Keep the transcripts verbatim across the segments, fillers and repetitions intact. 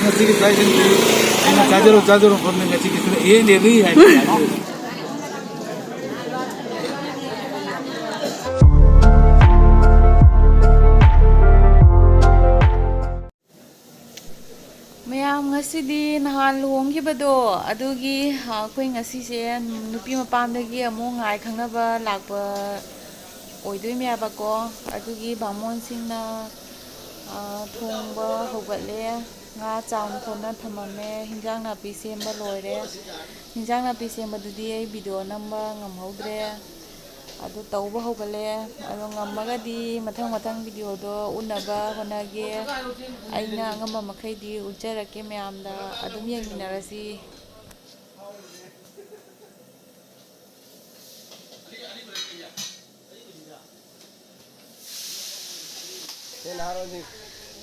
ꯉꯁꯤꯒꯤ ꯆꯥꯛ ꯏꯁꯤꯡꯗꯤ ꯑꯩꯅ ꯆꯥꯖꯔꯣ, ꯆꯥꯖꯔꯣ ꯈꯣꯠꯅ ꯉꯁꯤꯒꯤ ꯁꯤꯗ ꯑꯦ ꯂꯦꯂꯤ ꯍꯥꯏꯕ꯫ ꯃꯌꯥꯝ, ꯉꯁꯤꯗꯤ ꯅꯍꯥꯟ ꯂꯨꯍꯣꯡꯈꯤꯕꯗꯣ, ꯑꯗꯨꯒꯤ, ꯑ, ꯑꯩꯈꯣꯏ ꯉꯁꯤꯁꯦ ꯅꯨꯄꯤ ꯃꯄꯥꯝꯗꯒꯤ ꯑꯃꯨꯛ ꯉꯥꯏ ꯈꯪꯅꯕ ꯂꯥꯛꯄ ꯑꯣꯏꯗꯣꯏꯅꯦꯕꯀꯣ꯫ ꯑꯗꯨꯒꯤ ꯕꯥꯃꯣꯟꯁꯤꯡꯅ, ꯑ, ꯊꯣꯡꯕ ꯍꯧꯒꯠꯂꯦ꯫ ꯉꯥ ꯆꯥꯝ ꯈꯣꯠꯅ ꯊꯝꯃꯝꯃꯦ꯫ ꯍꯤꯟꯖꯥꯡ ꯅꯥꯄꯤ ꯁꯦꯝꯕ ꯂꯣꯏꯔꯦ꯫ ꯍꯤꯟꯖꯥꯡ ꯅꯥꯄꯤ ꯁꯦꯝꯕꯗꯨꯗꯤ ꯑꯩ ꯚꯤꯗꯤꯑꯣ ꯅꯝꯕ ꯉꯝꯍꯧꯗ꯭ꯔꯦ꯫ ꯑꯗꯨ ꯇꯧꯕ ꯍꯧꯒꯠꯂꯦ꯫ ꯑꯗꯣ ꯉꯝꯃꯒꯗꯤ ꯃꯊꯪ ꯃꯊꯪ ꯚꯤꯗꯤꯑꯣꯗꯣ ꯎꯠꯅꯕ ꯍꯣꯠꯅꯒꯦ꯫ ꯑꯩꯅ ꯑꯉꯝꯕ ꯃꯈꯩꯗꯤ ꯎꯠꯆꯔꯛꯀꯦ ꯃꯌꯥꯝꯗ꯫ ꯑꯗꯨꯝ ꯌꯦꯡꯃꯤꯟꯅꯔꯁꯤ꯫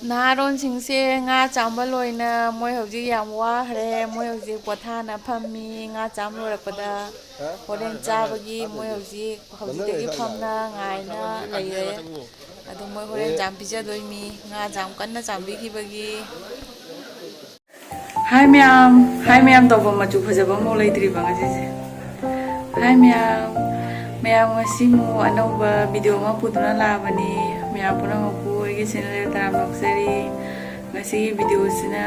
ꯅꯍꯥꯔꯣꯟꯁꯤꯡꯁꯦ ꯉꯥ ꯆꯥꯝꯕ ꯂꯣꯏꯅ ꯃꯣꯏ ꯍꯧꯖꯤꯛ ꯌꯥꯝ ꯋꯥꯈ꯭ꯔꯦ꯫ ꯃꯣꯏ ꯍꯧꯖꯤꯛ ꯄꯣꯊꯥꯅ ꯐꯝꯃꯤ꯫ ꯉꯥ ꯆꯥꯝ ꯂꯣꯏꯔꯛꯄꯗ ꯍꯣꯔꯦꯟ ꯆꯥꯕꯒꯤ ꯃꯣꯏ ꯍꯧꯖꯤꯛ, ꯍꯧꯖꯤꯛꯇꯒꯤ ꯐꯝꯅ ꯉꯥꯏꯅ ꯂꯩꯔꯦ꯫ ꯑꯗꯨ ꯃꯣꯏ ꯍꯣꯔꯦꯟ ꯆꯥꯝ ꯄꯤꯖꯗꯣꯏꯅꯤ꯫ ꯉꯥ ꯆꯥꯝ ꯀꯟꯅ ꯆꯥꯝꯕꯤꯈꯤꯕꯒꯤ꯫ ꯍꯥꯏ ꯃꯌꯥꯝ, ꯍꯥꯏ ꯃꯌꯥꯝ ꯇꯧꯕ ꯃꯆꯨ ꯐꯖꯕ ꯑꯃꯐꯥꯎ ꯂꯩꯇ꯭ꯔꯤꯕ ꯉꯁꯤꯁꯦ꯫ ꯍꯥꯏ ꯃꯌꯥꯝ, ꯃꯌꯥꯝ ꯉꯁꯤ ꯑꯃꯨꯛ ꯑꯅꯧꯕ ꯚꯤꯗꯤꯑꯣ ꯑꯃ ꯄꯨꯗꯨꯅ ꯂꯥꯛꯑꯕꯅꯤ꯫ ꯃꯌꯥꯝ ꯄꯨꯝꯅꯃꯛꯄꯨ ꯑꯩꯒꯤ ꯆꯦꯅꯦꯜꯗ ꯇꯔꯥꯝꯅ ꯑꯣꯛꯆꯔꯤ꯫ ꯉꯁꯤꯒꯤ ꯚꯤꯗꯤꯑꯣꯁꯤꯅ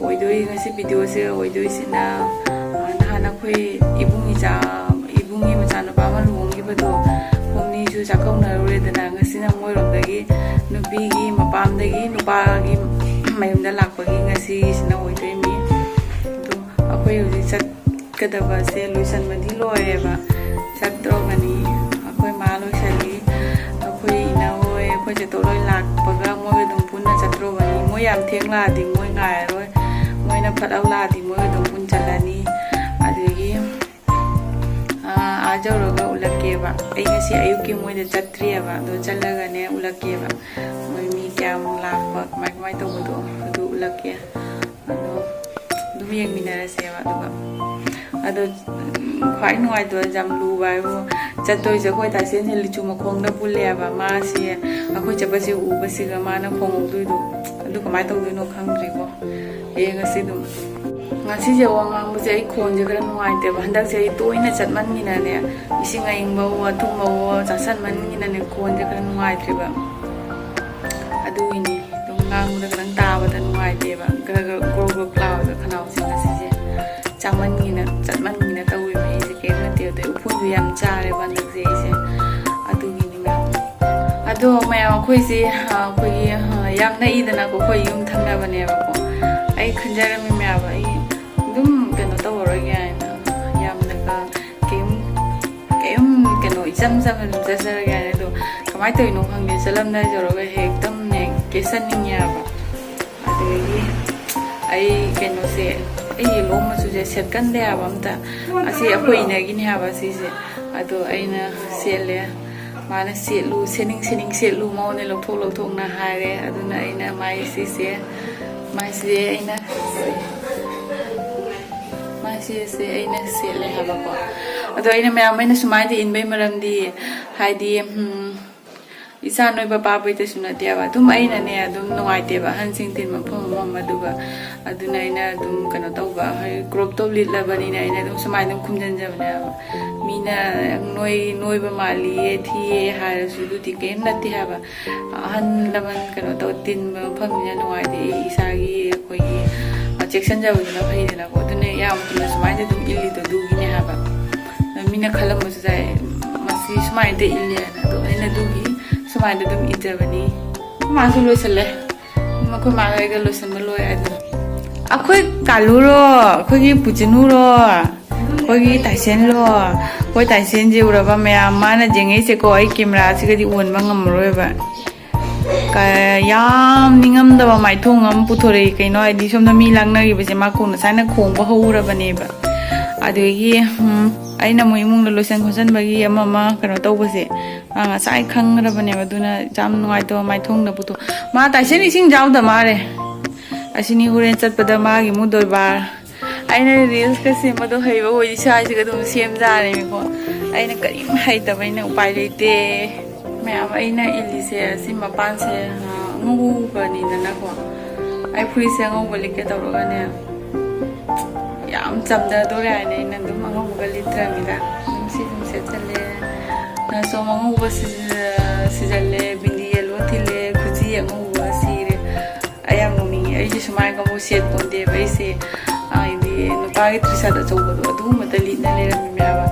ꯑꯣꯏꯗꯣꯏ-, ꯉꯁꯤ ꯚꯤꯗꯤꯑꯣꯁꯦ ꯑꯣꯏꯗꯣꯏꯁꯤꯅ, ꯑ, ꯅꯍꯥꯟ ꯑꯩꯈꯣꯏ ꯏꯕꯨꯡ ꯏꯆꯥ, ꯏꯕꯨꯡꯒꯤ ꯃꯆꯥꯅꯨꯄꯥ ꯑꯃ ꯂꯨꯍꯣꯡꯈꯤꯕꯗꯣ, ꯍꯨꯝꯅꯤꯁꯨ ꯆꯥꯛꯀꯧꯅꯔꯨꯔꯦꯗꯅ꯫ ꯉꯁꯤꯅ ꯃꯣꯏꯔꯣꯝꯗꯒꯤ ꯅꯨꯄꯤꯒꯤ ꯃꯄꯥꯝꯗꯒꯤ ꯅꯨꯄꯥꯒꯤ ꯃꯌꯨꯝꯗ ꯂꯥꯛꯄꯒꯤ ꯉꯁꯤꯁꯤꯅ ꯑꯣꯏꯗꯣꯏꯅꯤ꯫ ꯑꯗꯣ ꯑꯩꯈꯣꯏ ꯍꯧꯖꯤꯛ ꯆꯠꯀꯗꯕꯁꯦ ꯂꯣꯏꯁꯟꯕꯗꯤ ꯂꯣꯏꯔꯦꯕ, ꯆꯠꯇ꯭ꯔꯣꯕꯅꯤ꯫ ꯑꯩꯈꯣꯏ ꯃꯥ ꯂꯣꯏꯁꯜꯂꯤ, ꯑꯩꯈꯣꯏ ꯏꯅꯦ ꯍꯣꯏ, ꯑꯩꯈꯣꯏ ꯆꯦꯇꯣ ꯂꯣꯏ ꯂꯥꯛꯄꯒ ꯃꯣꯏꯒ ꯑꯗꯨꯝ ꯄꯨꯟꯅ ꯆꯠꯇ꯭ꯔꯣꯕꯅꯤ꯫ ꯃꯣꯏ ꯌꯥꯝ ꯊꯦꯡ ꯂꯥꯛꯑꯗꯤ ꯃꯣꯏ ꯉꯥꯏꯔꯔꯣꯏ, ꯃꯣꯏꯅ ꯐꯠ ꯂꯥꯎ ꯂꯥꯛꯑꯗꯤ ꯃꯣꯏꯒ ꯑꯗꯨꯝ ꯄꯨꯟ ꯆꯠꯂꯅꯤ꯫ ꯑꯗꯒꯤ ꯑꯥ, ꯑꯥ ꯌꯧꯔꯒ ꯎꯠꯂꯛꯀꯦꯕ꯫ ꯑꯩ ꯉꯁꯤ ꯑꯌꯨꯛꯀꯤ ꯃꯣꯏꯗ ꯆꯠꯇ꯭ꯔꯤꯑꯕ, ꯑꯗꯣ ꯆꯠꯂꯒꯅꯦ ꯎꯠꯂꯛꯀꯦꯕ꯫ ꯃꯣꯏ ꯃꯤ ꯀꯌꯥꯃꯨꯛ ꯂꯥꯛꯄ, ꯀꯃꯥꯏ ꯀꯃꯥꯏ ꯇꯧꯕꯗꯣ ꯑꯗꯨ ꯎꯠꯂꯛꯀꯦ꯫ ꯑꯗꯣ ꯑꯗꯨꯝ ꯌꯦꯡꯃꯤꯟꯅꯔꯁꯦꯕ꯫ ꯑꯗꯨꯒ ꯑꯗꯣ, ꯎꯝ, ꯈ꯭ꯋꯥꯏ ꯅꯨꯡꯉꯥꯏꯇꯕ ꯌꯥꯝ ꯂꯨꯕ ꯍꯥꯏꯕꯨ, ꯆꯠꯇꯣꯏꯁꯦ ꯑꯩꯈꯣꯏ ꯇꯥꯏꯁꯦꯟꯁꯦ ꯂꯤꯆꯨ ꯃꯈꯣꯡꯗ ꯄꯨꯜꯂꯦꯕ꯫ ꯃꯥꯁꯦ ꯑꯩꯈꯣꯏ ꯆꯠꯄꯁꯦ ꯎꯕꯁꯤꯒ ꯃꯥꯅ ꯈꯣꯡꯍꯧꯗꯣꯏꯗꯣ, ꯑꯗꯨ ꯀꯃꯥꯏꯅ ꯇꯧꯗꯣꯏꯅꯣ ꯈꯪꯗ꯭ꯔꯤꯀꯣ꯫ ꯍꯌꯦꯡ ꯉꯁꯤ ꯑꯗꯨꯝ, ꯉꯁꯤꯁꯦ ꯋꯥ ꯉꯥꯡꯕꯁꯦ ꯑꯩ ꯈꯣꯟꯁꯦ ꯈꯔ ꯅꯨꯡꯉꯥꯏꯇꯦꯕ꯫ ꯍꯟꯗꯛꯁꯦ ꯑꯩ ꯇꯣꯏꯅ ꯆꯠꯃꯟꯒꯤꯅꯅꯦ, ꯏꯁꯤꯡ ꯑꯏꯪꯕꯋꯣ ꯑꯊꯨꯝꯕꯋꯣ ꯆꯥꯁꯟꯃꯟꯒꯤꯅꯅꯦ, ꯈꯣꯟꯁꯦ ꯈꯔ ꯅꯨꯡꯉꯥꯏꯇ꯭ꯔꯤꯕ꯫ ꯑꯗꯨꯒꯤꯅꯤ ꯑꯗꯨꯝ ꯉꯥꯡꯕꯗ ꯈꯤꯇꯪ ꯇꯥꯕꯗ ꯅꯨꯡꯉꯥꯏꯇꯦꯕ, ꯈꯔ ꯈꯔ ꯒ꯭ꯔꯣꯛ ꯒ꯭ꯔꯣꯛ ꯂꯥꯎꯔꯒ ꯈꯅꯥꯎꯁꯦ ꯉꯁꯤꯁꯦ ꯆꯥꯃꯟꯒꯤꯅ ꯆꯠꯃꯟꯒꯤꯅ ꯇꯧꯔꯤꯕ꯫ ꯑꯩꯁꯦ ꯀꯩꯝ ꯅꯠꯇꯦ, ꯑꯗꯩ ꯎꯐꯨꯟꯁꯨ ꯌꯥꯝ ꯆꯥꯔꯦꯕ ꯍꯟꯗꯛꯁꯦ ꯑꯩꯁꯦ꯫ ꯑꯗꯨꯒꯤꯅꯤ ꯃꯌꯥꯝ꯫ ꯑꯗꯣ ꯃꯌꯥꯝ, ꯑꯩꯈꯣꯏꯁꯦ, ꯑ, ꯑꯩꯈꯣꯏꯒꯤ, ꯑ, ꯌꯥꯝ ꯅꯛꯏꯗꯅꯀꯣ, ꯑꯩꯈꯣꯏ ꯌꯨꯝ ꯊꯪꯅꯕꯅꯦꯕꯀꯣ꯫ ꯑꯩ ꯈꯟꯖꯔꯝꯃꯤ ꯃꯌꯥꯝ, ꯑꯩ ꯑꯗꯨꯝ ꯀꯩꯅꯣ ꯇꯧꯔꯔꯣꯏꯒꯦ ꯍꯥꯏꯅ, ꯌꯥꯝꯅꯒ ꯀꯩꯝ ꯀꯩꯝ ꯀꯩꯅꯣ, ꯏꯆꯝ ꯆꯝꯅ ꯑꯗꯨꯝ ꯆꯠꯆꯔꯒꯦ ꯍꯥꯏꯅ꯫ ꯑꯗꯣ ꯀꯃꯥꯏꯅ ꯇꯧꯔꯤꯅꯣ ꯈꯪꯗꯦ, ꯆꯠꯂꯝꯗꯥꯏ ꯌꯧꯔꯒ ꯍꯦꯛꯇꯅꯦ ꯀꯦꯁꯟꯅꯤꯡꯉꯦ ꯍꯥꯏꯕ꯫ ꯑꯗꯒꯤ ꯑꯩ ꯀꯩꯅꯣꯁꯦ, ꯑꯩꯒꯤ ꯂꯣꯝ ꯃꯆꯨꯁꯦ ꯁꯦꯠꯀꯟꯗꯦ ꯍꯥꯏꯕ ꯑꯝꯇ꯫ ꯑꯁꯤ ꯑꯩꯈꯣꯏ ꯏꯅꯒꯤꯅꯦ ꯍꯥꯏꯕ ꯁꯤꯁꯦ꯫ ꯑꯗꯣ ꯑꯩꯅ ꯁꯦꯠꯂꯦ꯫ ꯃꯥꯅ "ꯁꯦꯠꯂꯨ, ꯁꯦꯠꯅꯤꯡ ꯁꯦꯠꯅꯤꯡ ꯁꯦꯠꯂꯨ, ꯃꯉꯣꯟꯗ ꯂꯧꯊꯣꯛ ꯂꯧꯊꯣꯛꯅ" ꯍꯥꯏꯔꯦ꯫ ꯑꯗꯨꯅ ꯑꯩꯅ ꯃꯥꯏ ꯁꯤꯁꯦ, ꯃꯥꯏꯁꯦ ꯑꯩꯅ, ꯃꯥꯏꯁꯦ ꯑꯩꯅ ꯁꯦꯠꯂꯦ ꯍꯥꯏꯕꯀꯣ꯫ ꯑꯗꯣ ꯑꯩꯅ ꯃꯌꯥꯝ, ꯑꯩꯅ ꯁꯨꯃꯥꯏꯅ ꯏꯟꯕꯩ ꯃꯔꯝꯗꯤ, ꯍꯥꯏꯗꯤ, ꯎꯝ, ꯏꯆꯥ ꯅꯣꯏꯕ ꯄꯥꯕꯩꯗꯁꯨ ꯅꯠꯇꯦꯕ꯫ ꯑꯗꯨꯝ ꯑꯩꯅꯅꯦ, ꯑꯗꯨꯝ ꯅꯨꯡꯉꯥꯏꯇꯦꯕ ꯑꯍꯟꯁꯤꯡ ꯇꯤꯟ ꯃꯐꯝ ꯑꯃ ꯑꯃ꯫ ꯑꯗꯨꯒ ꯑꯗꯨꯅ ꯑꯩꯅ ꯑꯗꯨꯝ ꯀꯩꯅꯣ ꯇꯧꯕ, ꯍꯥꯏꯗꯤ crop top ꯂꯤꯠꯂꯕꯅꯤꯅ ꯑꯩꯅ ꯑꯗꯨꯝ ꯁꯨꯃꯥꯏꯅ ꯑꯗꯨꯝ ꯈꯨꯝꯖꯤꯟꯖꯕꯅꯦꯕ꯫ ꯃꯤꯅ "ꯅꯣꯏ, ꯅꯣꯏꯕ ꯃꯥꯜꯂꯤꯌꯦ, ꯊꯤꯌꯦ" ꯍꯥꯏꯔꯁꯨ ꯑꯗꯨꯗꯤ ꯀꯔꯤꯝ ꯅꯠꯇꯦ ꯍꯥꯏꯕ꯫ ꯑꯍꯜ ꯂꯃꯟ ꯀꯩꯅꯣ ꯇꯧ, ꯇꯤꯟꯕ ꯃꯐꯝꯅꯤꯅ ꯅꯨꯡꯉꯥꯏꯇꯦ꯫ ꯑꯩ ꯏꯁꯥꯒꯤ ꯑꯩꯈꯣꯏꯒꯤ, ꯑ, ꯆꯦꯛꯁꯤꯟꯖꯕꯗꯨꯅ ꯐꯩꯗꯅꯀꯣ꯫ ꯑꯗꯨꯅ ꯌꯥꯝ ꯊꯨꯅ ꯁꯨꯃꯥꯏꯅ ꯑꯗꯨꯝ ꯏꯜꯂꯤꯗꯣ ꯑꯗꯨꯒꯤꯅꯦ ꯍꯥꯏꯕ꯫ ꯑꯗꯣ ꯃꯤꯅ ꯈꯜꯂꯝꯕꯁꯨ ꯌꯥꯏ, "ꯃꯁꯤ ꯁꯨꯃꯥꯏꯅ ꯏꯜꯂꯦꯅ"꯫ ꯑꯗꯣ ꯑꯩꯅ ꯑꯗꯨꯒꯤ ꯁꯨꯃꯥꯏꯅ ꯑꯗꯨꯝ ꯏꯟꯖꯕꯅꯤ꯫ ꯑꯩꯈꯣꯏ ꯃꯥꯁꯨ ꯂꯣꯏꯁꯤꯜꯂꯦ꯫ ꯑꯩꯈꯣꯏ ꯃꯥꯒ ꯑꯩꯒ ꯂꯣꯏꯁꯤꯟꯕ ꯂꯣꯏꯔꯦ꯫ ꯑꯗꯨ ꯑꯩꯈꯣꯏ ꯀꯥꯂꯨꯔꯣ, ꯑꯩꯈꯣꯏꯒꯤ ꯄꯨꯆꯅꯨꯔꯣ, ꯑꯩꯈꯣꯏꯒꯤ ꯇꯥꯏꯁꯦꯟꯂꯣ꯫ ꯑꯩꯈꯣꯏ ꯇꯥꯏꯁꯦꯟꯁꯦ ꯎꯔꯕ ꯃꯌꯥꯝ, ꯃꯥꯅ ꯌꯦꯡꯉꯛꯏꯁꯦꯀꯣ, ꯑꯩ ꯀꯦꯃꯦꯔꯥꯁꯤꯒꯗꯤ ꯑꯣꯟꯕ ꯉꯝꯃꯔꯣꯏꯕ꯫ ꯀ-, ꯌꯥꯝ ꯅꯤꯡꯉꯝꯗꯕ ꯃꯥꯏꯊꯣꯡ ꯑꯃ ꯄꯨꯊꯣꯔꯛꯏ꯫ ꯀꯩꯅꯣ ꯍꯥꯏꯗꯤ, ꯁꯣꯝꯗ ꯃꯤ ꯂꯥꯡꯅꯔꯤꯕꯁꯦ ꯃꯥ ꯀꯣꯟꯅ ꯁꯥꯏꯅ ꯈꯣꯡꯕ ꯍꯧꯔꯕꯅꯦꯕ꯫ ꯑꯗꯨꯗꯒꯤ, ꯎꯝ, ꯑꯩꯅ ꯃꯣꯏ ꯏꯃꯨꯡꯗ ꯂꯣꯏꯁꯟ ꯈꯣꯠꯆꯟꯕꯒꯤ ꯑꯃ ꯑꯃ ꯀꯩꯅꯣ ꯇꯧꯕꯁꯦ, ꯃꯥ ꯉꯁꯥꯏ ꯈꯪꯈ꯭ꯔꯕꯅꯦꯕ꯫ ꯑꯗꯨꯅ ꯌꯥꯝ ꯅꯨꯡꯉꯥꯏꯇꯕ ꯃꯥꯏꯊꯣꯡꯗ ꯄꯨꯊꯣꯛ-, ꯃꯥ ꯇꯥꯏꯁꯦꯟ ꯏꯁꯤꯡ ꯌꯥꯎꯗ ꯃꯥꯜꯂꯦ꯫ ꯑꯁꯤꯅꯤ ꯍꯣꯔꯦꯟ ꯆꯠꯄꯗ ꯃꯥꯒꯤ ꯃꯨꯗꯣꯏꯕꯥꯔ꯫ ꯑꯩꯅ ꯔꯤꯜꯁꯀ ꯁꯦꯝꯕꯗꯣ ꯍꯩꯕ ꯑꯣꯏꯗꯤ ꯁ꯭ꯋꯥꯏꯁꯤꯒ ꯑꯗꯨꯝ ꯁꯦꯝꯖꯥꯔꯦꯕꯀꯣ꯫ ꯑꯩꯅ ꯀꯔꯤꯝ ꯍꯩꯇꯕꯅꯤꯅ ꯎꯄꯥꯏ ꯂꯩꯇꯦ꯫ ꯃꯌꯥꯝ, ꯑꯩꯅ ꯏꯜꯂꯤꯁꯦ ꯑꯁꯤ ꯃꯄꯥꯟꯁꯦ, ꯑ, ꯑꯉꯧꯕꯅꯤꯗꯅꯀꯣ꯫ ꯑꯩ ꯐꯨꯔꯤꯠꯁꯦ ꯑꯉꯧꯕ ꯂꯤꯠꯀꯦ ꯇꯧꯔꯒꯅꯦ, ꯌꯥꯝ ꯆꯝꯊꯗꯣꯔꯦ ꯍꯥꯏꯅ ꯑꯩꯅ ꯑꯗꯨꯝ ꯑꯉꯧꯕꯒ ꯂꯤꯠꯇ꯭ꯔꯃꯤꯗ꯫ ꯑꯗꯨꯝ ꯁꯤ ꯑꯗꯨꯝ ꯁꯦꯠꯆꯜꯂꯦ꯫ ꯅꯥꯆꯣꯝ ꯑꯉꯧꯕ ꯁꯤꯖ-, ꯁꯤꯖꯜꯂꯦ, ꯕꯤꯟꯗꯤ ꯌꯦꯜꯂꯣ ꯊꯤꯜꯂꯦ, ꯈꯨꯖꯤ ꯑꯉꯧꯕ ꯁꯤꯔꯦ꯫ ꯑꯩ ꯌꯥꯝ ꯅꯣꯛꯅꯤꯡꯉꯦ꯫ ꯑꯩꯁꯦ ꯁꯨꯃꯥꯏꯅꯒ ꯑꯃꯨꯛ ꯁꯦꯠꯄꯣꯟꯇꯦꯕ꯫ ꯑꯩꯁꯦ, ꯍꯥꯏꯗꯤ, ꯅꯨꯄꯥꯒꯤ ꯇ꯭ꯔꯤꯁꯥꯠ ꯑꯆꯧꯕꯗꯣ ꯑꯗꯨꯒꯨꯝꯕꯇ ꯂꯤꯠꯅ ꯂꯩꯔꯝꯃꯤꯅꯦꯕ꯫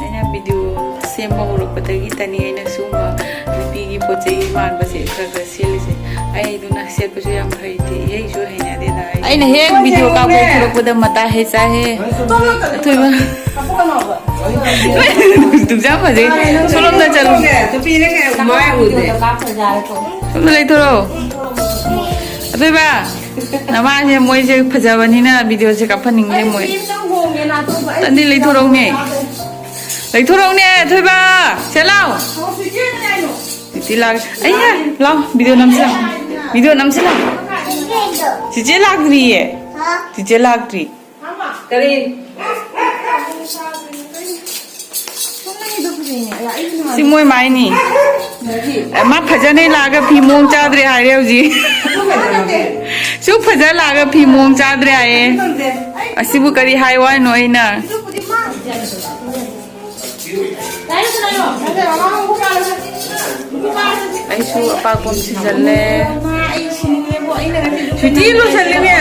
ꯑꯩꯅ ꯚꯤꯗꯤꯑꯣ ꯁꯦꯝꯕ ꯍꯧꯔꯛꯄꯗꯒꯤꯇꯅꯤ ꯑꯩꯅ ꯁꯤꯒꯨꯝꯕ ꯅꯨꯄꯤꯒꯤ ꯄꯣꯠ ꯆꯩ ꯃꯥꯟꯕꯁꯦ ꯈꯔ ꯈꯔ ꯁꯦꯠꯂꯤꯁꯦ꯫ ꯑꯩ ꯑꯗꯨꯅ ꯁꯦꯠꯄꯁꯨ ꯌꯥꯝ ꯍꯩꯇꯦ, ꯏꯍꯩꯁꯨ ꯍꯩꯅꯗꯦꯗ ꯑꯩ꯫ ꯑꯩꯅ ꯍꯦꯛ ꯚꯤꯗꯤꯑꯣ ꯀꯥꯞꯄ ꯊꯣꯛꯂꯛꯄꯗ ꯃꯇꯥ ꯍꯦꯛ ꯆꯥꯍꯦ꯫ ꯑꯊꯣꯏꯕ꯫ ꯇꯨꯝꯖꯥ ꯐꯖꯩ꯫ ꯁꯣꯝꯂꯣꯝꯗ ꯆꯠꯂꯨ꯫ ꯁꯣꯝꯗ ꯂꯩꯊꯣꯔꯛꯑꯣ꯫ ꯑꯊꯣꯏꯕ, ꯅꯃꯥꯁꯦ ꯃꯣꯏꯁꯦ ꯐꯖꯕꯅꯤꯅ ꯚꯤꯗꯤꯑꯣꯁꯦ ꯀꯥꯞꯍꯟꯅꯤꯡꯗꯦ ꯃꯣꯏ꯫ ꯇꯟꯗꯤ ꯂꯩꯊꯣꯔꯛꯎꯅꯦ꯫ ꯂꯩꯊꯣꯔꯛꯎꯅꯦ, ꯑꯊꯣꯏꯕ꯫ ꯁꯦ ꯂꯥꯎ꯫ ꯇꯤꯇꯤ ꯂꯥꯛ-, ꯑꯩꯌꯥ, ꯂꯥꯎ, ꯚꯤꯗꯤꯑꯣ ꯅꯝꯁꯤ ꯂꯥꯎ꯫ ꯚꯤꯗꯤꯑꯣ ꯅꯝꯁꯤ ꯂꯥꯎ꯫ ꯆꯤꯆꯦ ꯂꯥꯛꯇ꯭ꯔꯤꯌꯦ꯫ ꯆꯤꯆꯦ ꯂꯥꯛꯇ꯭ꯔꯤ꯫ ꯀꯔꯤ? ꯁꯤ ꯃꯣꯏ ꯃꯥꯏꯅꯤ꯫ ꯑꯦ, ꯃꯥ ꯐꯖꯅ ꯂꯥꯛꯑꯒ ꯐꯤ ꯃꯑꯣꯡ ꯆꯥꯗ꯭ꯔꯦ ꯍꯥꯏꯔꯦ ꯍꯧꯖꯤꯛ꯫ ꯁꯨ ꯐꯖ ꯂꯥꯛꯑꯒ ꯐꯤ ꯃꯑꯣꯡ ꯆꯥꯗ꯭ꯔꯦ ꯍꯥꯏꯌꯦ꯫ ꯑꯁꯤꯕꯨ ꯀꯔꯤ ꯍꯥꯏꯌꯨ ꯍꯥꯏꯅꯣ ꯑꯩꯅ? ꯑꯩꯁꯨ ꯑꯄꯥꯛꯄ ꯑꯃ ꯁꯤꯖꯜꯂꯦ꯫ ꯁꯨꯇꯤ ꯂꯣꯏꯁꯜꯂꯤꯅꯦ꯫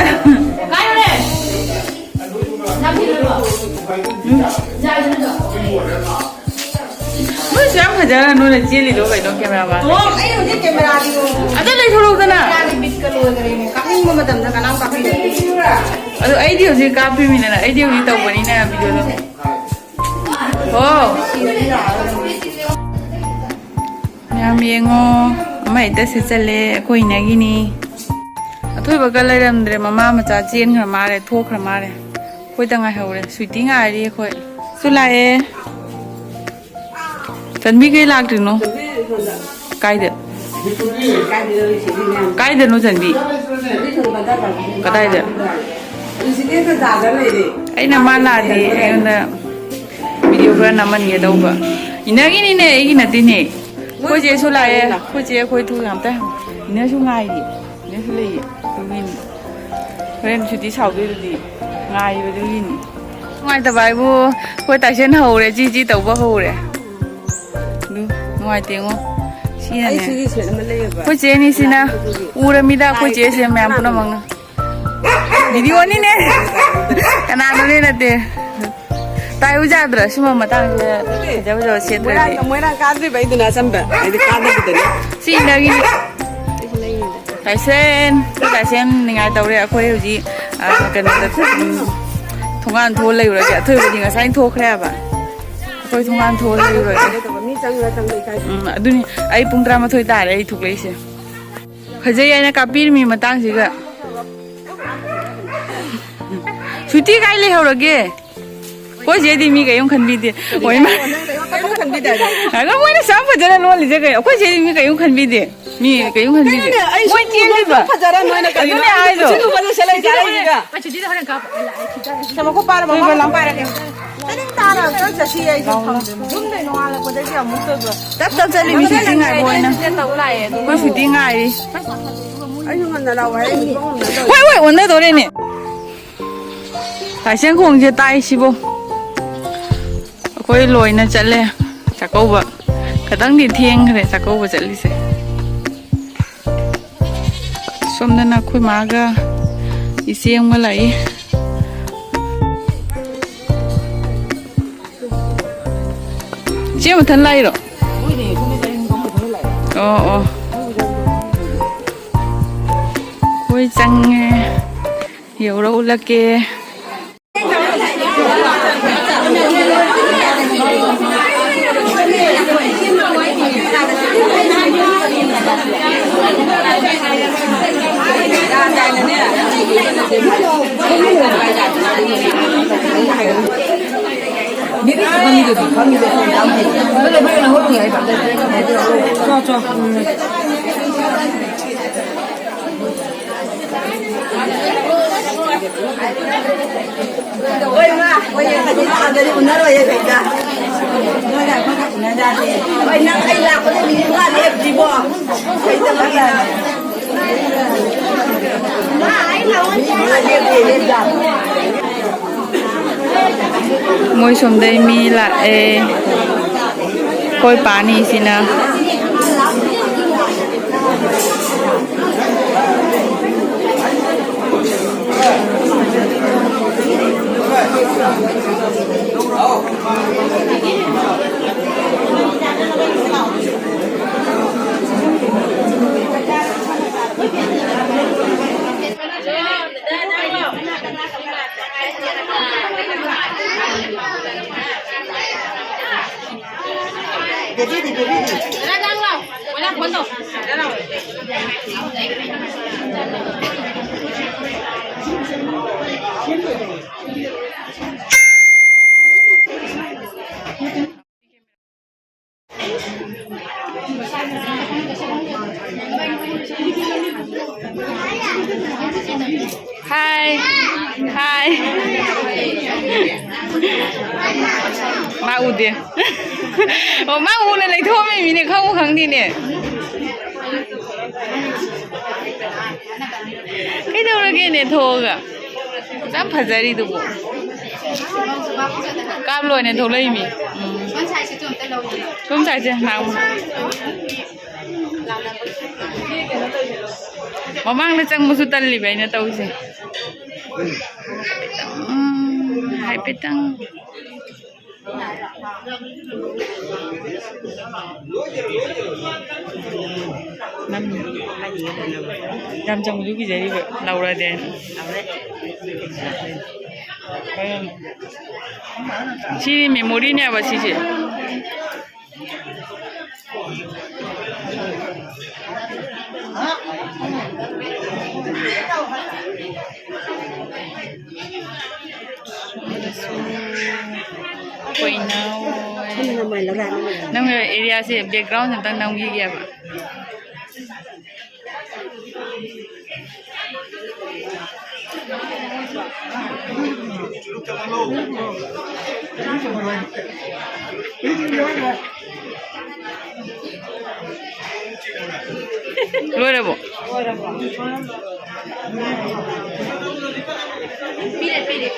ꯅꯣꯏꯁꯨ ꯌꯥꯝ ꯐꯖꯅ ꯅꯣꯏꯅ ꯆꯦꯜꯂꯤꯗꯣ ꯀꯩꯅꯣ, ꯀꯦꯃꯦꯔꯥ ꯃꯥꯟ? ꯑꯣ, ꯑꯩ ꯍꯧꯖꯤꯛ ꯀꯦꯃꯦꯔꯥꯗꯤ ꯑꯗ ꯂꯩꯊꯣꯔꯛꯎꯗꯅ꯫ ꯀꯦꯃꯦꯔꯥꯗꯤ ꯕꯤꯠꯀ ꯂꯣꯏꯈꯔꯦꯅꯦ꯫ ꯀꯥꯞꯅꯤꯡꯕ ꯃꯇꯝꯗ ꯀꯅꯥꯝ ꯀꯥꯞꯄꯤꯔꯣꯏ꯫ ꯑꯗꯣ ꯑꯩꯗꯤ ꯍꯧꯖꯤꯛ ꯀꯥꯞꯄꯤꯃꯤꯗꯅ, ꯑꯩꯗꯤ ꯍꯧꯖꯤꯛ ꯇꯧꯕꯅꯤꯅ ꯚꯤꯗꯤꯑꯣꯗꯣ꯫ ꯍꯣ꯫ ꯃꯌꯥꯝ ꯌꯦꯡꯉꯣ, ꯑꯃ ꯍꯦꯛꯇ ꯁꯦꯠꯆꯜꯂꯦ, ꯑꯩꯈꯣꯏ ꯏꯅꯒꯤꯅꯤ꯫ ꯑꯊꯣꯏꯕꯒ ꯂꯩꯔꯝꯗ꯭ꯔꯦ, ꯃꯃꯥ ꯃꯆꯥ ꯆꯦꯟꯈ꯭ꯔ ꯃꯥꯜꯂꯦ, ꯊꯣꯛꯈ꯭ꯔ ꯃꯥꯜꯂꯦ꯫ ꯑꯩꯈꯣꯏꯗ ꯉꯥꯏꯍꯧꯔꯦ, ꯁ꯭ꯋꯤꯇꯤ ꯉꯥꯏꯔꯤ ꯑꯩꯈꯣꯏ꯫ ꯁꯨ ꯂꯥꯛꯑꯦ꯫ ꯆꯟꯕꯤ ꯀꯩ ꯂꯥꯛꯇ꯭ꯔꯤꯅꯣ? ꯀꯥꯏꯗ? ꯀꯥꯏꯗꯅꯣ ꯆꯟꯕꯤ? ꯀꯗꯥꯏꯗ? ꯑꯩꯅ ꯃꯥ ꯂꯥꯛꯑꯗꯤ ꯑꯩꯉꯣꯟꯗ ꯚꯤꯗꯤꯑꯣ ꯈꯔ ꯅꯝꯍꯟꯒꯦ ꯇꯧꯕ꯫ ꯏꯟꯅꯔꯒꯤꯅꯤꯅꯦ, ꯑꯩꯒꯤ ꯅꯠꯇꯦꯅꯦ꯫ ꯑꯩꯈꯣꯏ ꯆꯦꯁꯨ ꯂꯥꯛꯑꯦ꯫ ꯑꯩꯈꯣꯏ ꯆꯦ ꯑꯩꯈꯣꯏ ꯊꯨ ꯌꯥꯝ ꯇꯥꯏ꯫ ꯏꯟꯅꯔꯁꯨ ꯉꯥꯏꯔꯤ꯫ ꯏꯟꯅꯔꯁꯨ ꯂꯩꯌꯦ꯫ ꯑꯗꯨꯒꯤꯅꯤ꯫ ꯍꯣꯔꯦꯟ ꯁꯨꯇꯤ ꯁꯥꯎꯗꯣꯏꯗꯨꯗꯤ ꯉꯥꯏꯕꯗꯨꯒꯤꯅꯤ꯫ ꯅꯨꯡꯉꯥꯏꯇꯕ ꯍꯥꯏꯕꯨ ꯑꯩꯈꯣꯏ ꯇꯥꯏꯁꯟ ꯍꯧꯔꯦ꯫ ꯆꯤ ꯆꯤ ꯇꯧꯕ ꯍꯧꯔꯦ꯫ ꯑꯗꯨ ꯅꯨꯡꯉꯥꯏꯇꯦꯉꯣ꯫ ꯁꯤꯅꯅꯦ꯫ ꯑꯩ ꯁꯤꯒꯤ ꯁꯦꯠ ꯑꯃ ꯂꯩꯌꯦꯕ꯫ ꯑꯩꯈꯣꯏ ꯆꯦ ꯑꯅꯤꯁꯤꯅ ꯎꯔꯃꯤꯗ ꯑꯩꯈꯣꯏ ꯆꯦꯁꯦ ꯃꯌꯥꯝ ꯄꯨꯝꯅꯃꯛꯅ꯫ ꯚꯤꯗꯤꯑꯣꯅꯤꯅꯦ꯫ ꯀꯅꯥꯅꯣꯅꯦ ꯅꯠꯇꯦ꯫ ꯇꯥꯏ ꯎꯖꯥꯗ꯭ꯔꯣ? ꯁꯨꯝꯕ ꯃꯇꯥꯡꯁꯤꯗ ꯐꯖ ꯐꯖꯕ ꯁꯦꯠꯇ꯭ꯔꯗꯤ꯫ ꯃꯣꯏꯔꯥꯡ, ꯃꯣꯏꯔꯥꯡ ꯀꯥꯗ꯭ꯔꯤꯕ ꯑꯩꯗꯨꯅ ꯑꯆꯝꯕ꯫ ꯑꯩꯗꯤ ꯀꯥꯗꯕꯤꯗꯅꯦ꯫ ꯁꯤ ꯏꯟꯅꯒꯤꯅꯤ꯫ ꯇꯥꯏꯁꯦꯟ, ꯑꯩꯈꯣꯏ ꯇꯥꯏꯁꯦꯟ ꯅꯤꯡꯉꯥꯏ ꯇꯧꯔꯦ꯫ ꯑꯩꯈꯣꯏ ꯍꯧꯖꯤꯛ, ꯑ, ꯀꯩꯅꯣꯗ, ꯎꯝ, ꯊꯣꯡꯒꯥꯟ ꯊꯣꯛꯑ ꯂꯩꯔꯨꯔꯒꯦ꯫ ꯑꯊꯣꯏꯕꯗꯤ ꯉꯁꯥꯏꯅ ꯊꯣꯛꯈ꯭ꯔꯦ ꯍꯥꯏꯕ꯫ ꯑꯩꯈꯣꯏ ꯊꯣꯡꯒꯥꯟ ꯊꯣꯛꯑ ꯂꯩꯔꯨꯔꯒꯦ꯫ ꯃꯤ ꯆꯪꯉ ꯆꯪꯕ ꯏꯀꯥꯏ꯫ ꯎꯝ, ꯑꯗꯨꯅꯤ꯫ ꯑꯩ ꯄꯨꯡ ꯇꯔꯥꯃꯥꯊꯣꯏ ꯇꯥꯔꯦ ꯑꯩ ꯊꯣꯛꯂꯛꯏꯁꯦ꯫ ꯐꯖꯩ ꯍꯥꯏꯅ ꯀꯥꯞꯄꯤꯔꯝꯃꯤ ꯃꯇꯥꯡꯁꯤꯒ꯫ ꯁ꯭ꯋꯤꯇꯤ ꯀꯥꯏ ꯂꯩꯍꯧꯔꯒꯦ? ꯑꯩꯈꯣꯏ ꯆꯦꯗꯤ ꯃꯤ ꯀꯩꯝ ꯈꯟꯕꯤꯗꯦ꯫ ꯑꯣꯏꯃ꯫ ꯀꯩꯝ ꯈꯟꯕꯤꯗꯦ ꯍꯥꯏꯕ? ꯑꯗꯣ ꯃꯣꯏꯅ ꯁꯨꯛꯌꯥꯝ ꯐꯖꯅ ꯂꯣꯜꯂꯤꯁꯦ ꯀꯩꯅꯣ? ꯑꯩꯈꯣꯏ ꯆꯦꯗꯤ ꯃꯤ ꯀꯩꯝ ꯈꯟꯕꯤꯗꯦ꯫ ꯃꯤ ꯀꯩꯝ ꯈꯟꯕꯤꯗꯦ꯫ ꯀꯩꯅꯣꯅꯦ, ꯑꯩ ꯃꯣꯏ ꯁꯨꯝ ꯆꯦꯜꯂꯤꯕ꯫ ꯐꯖꯔ ꯅꯣꯏꯅ ꯀꯔꯤ ꯑꯗꯨꯅꯦ ꯍꯥꯏꯗꯣ꯫ ꯁꯤ ꯂꯨꯕꯁꯦ ꯁꯦꯠꯂꯛꯏꯁꯦ ꯑꯩꯁꯤꯒ? ꯁꯦ, ꯃꯈꯨꯞ ꯄꯥꯏꯔꯣ, ꯃꯃꯥ ꯄꯥꯏꯔꯒꯦ꯫ ꯇꯥꯅꯤꯡ ꯇꯥꯅ ꯑꯝꯇ ꯆꯠꯁꯤ ꯑꯩꯁꯨ ꯈꯪꯗꯦ꯫ ꯌꯨꯝꯗꯩ ꯅꯣꯡꯉꯥꯜꯂꯛꯄꯗꯒꯤ ꯑꯃꯨꯛꯇꯣꯏꯕ꯫ ꯇꯞ ꯇꯞ ꯆꯠꯂꯤ, ꯃꯤ ꯁꯨꯇꯤ ꯉꯥꯏꯕ ꯑꯣꯏꯅ꯫ ꯑꯩꯈꯣꯏ ꯁꯨꯇꯤ ꯉꯥꯏꯔꯤ꯫ ꯑꯩꯁꯨ ꯉꯟꯅ ꯂꯥꯛꯑꯣ ꯍꯥꯏꯔꯤꯅꯤ꯫ ꯍꯣꯏ, ꯍꯣꯏ, ꯑꯣꯟꯅꯗꯣꯔꯦꯅꯦ꯫ ꯂꯥꯏꯁꯪ ꯈꯣꯡꯁꯦ ꯇꯥꯏ ꯁꯤꯕꯣ꯫ ꯑꯩꯈꯣꯏ ꯂꯣꯏꯅ ꯆꯠꯂꯦ ꯆꯥꯛꯀꯧꯕ꯫ ꯈꯤꯇꯪꯗꯤ ꯊꯦꯡꯈ꯭ꯔꯦ ꯆꯥꯛꯀꯧꯕ ꯆꯠꯂꯤꯁꯦ꯫ ꯁꯣꯝꯗꯅ ꯑꯩꯈꯣꯏ ꯃꯥꯒ ꯏꯆꯦ ꯑꯃꯒ ꯂꯥꯛꯏ꯫ ꯏꯆꯦ ꯃꯊꯟ ꯂꯥꯛꯏꯔꯣ? ꯑꯣ, ꯑꯣ꯫ ꯍꯣꯏ, ꯆꯪꯉꯦ꯫ ꯌꯧꯔꯛꯎꯂꯛꯀꯦ꯫ ꯍꯣꯏ, ꯃꯥ, ꯍꯣꯏ, ꯍꯧꯖꯤꯛ ꯂꯥꯛꯑꯒꯗꯤ ꯎꯅꯔꯣꯏꯌꯦ ꯀꯩꯗ꯫ ꯅꯣꯏꯒ ꯑꯩꯈꯣꯏꯒ ꯎꯅ ꯌꯥꯗꯦ꯫ ꯍꯣꯏ, ꯅꯪ ꯑꯩ ꯂꯥꯛꯄꯗ ꯃꯤꯅꯤꯠ ꯃꯉꯥ ꯂꯦꯞꯇ꯭ꯔꯤꯕꯣ? ꯍꯩꯇꯕꯒꯤꯅ꯫ ꯃꯥ, ꯑꯩ ꯂꯥꯛꯑꯣ꯫ ꯃꯣꯏ ꯁꯣꯝꯗꯩ ꯃꯤ ꯂꯥꯛꯑꯦ꯫ ꯑꯩꯈꯣꯏ ꯄꯥꯅꯤꯁꯤꯅ꯫ ꯍꯥꯏ꯫ ꯍꯥꯏ꯫ ꯃꯥ ꯎꯗꯦ꯫ ꯑꯣ, ꯃꯥ ꯎꯅ ꯂꯩꯊꯣꯛꯑꯝꯃꯤ ꯃꯤꯅꯦ, ꯈꯪꯕꯨ ꯈꯪꯗꯦꯅꯦ꯫ ꯀꯩꯗꯧꯔꯒꯦꯅꯦ ꯊꯣꯛꯑꯒ? ꯌꯥꯝ ꯐꯖꯔꯤꯗꯨꯕꯨ꯫ ꯀꯥꯞꯂꯣꯅꯦ ꯊꯣꯛꯂꯛꯏꯃꯤ꯫ ꯎꯝ꯫ ꯁꯣꯝ ꯁꯥꯏꯁꯦ ꯉꯥꯡꯉꯨ꯫ ꯃꯃꯥꯡꯗ ꯆꯪꯕꯁꯨ ꯇꯜꯂꯤꯕ ꯑꯩꯅ ꯇꯧꯔꯤꯁꯦ꯫ ꯎꯝ, ꯍꯥꯏꯐꯦꯠꯇꯪ꯫ ꯅꯝ-, ꯌꯥꯝ ꯆꯪꯕꯁꯨ ꯀꯤꯖꯔꯤꯕ, ꯂꯥꯎꯔꯛꯑꯗꯤ ꯍꯥꯏꯅ꯫ ꯁꯤ ꯃꯦꯃꯣꯔꯤꯅꯦꯕ ꯁꯤꯁꯦ꯫ ꯑꯩꯈꯣꯏꯅ ꯅꯝ-, ꯑꯦꯔꯤꯌꯥꯁꯦ background ꯑꯝꯇꯪ ꯅꯝꯈꯤꯒꯦꯕ꯫ ꯂꯣꯏꯔꯕꯣ? ꯄꯤꯔꯦ, ꯄꯤꯔꯦ꯫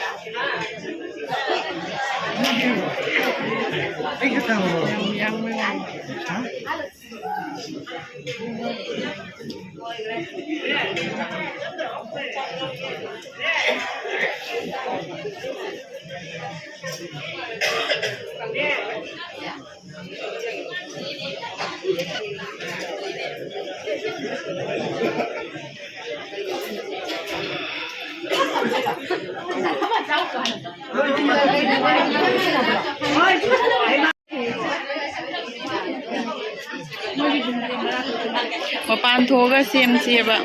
ꯃꯄꯥꯟ ꯊꯣꯛꯑꯒ ꯁꯦꯝꯁꯦꯕ꯫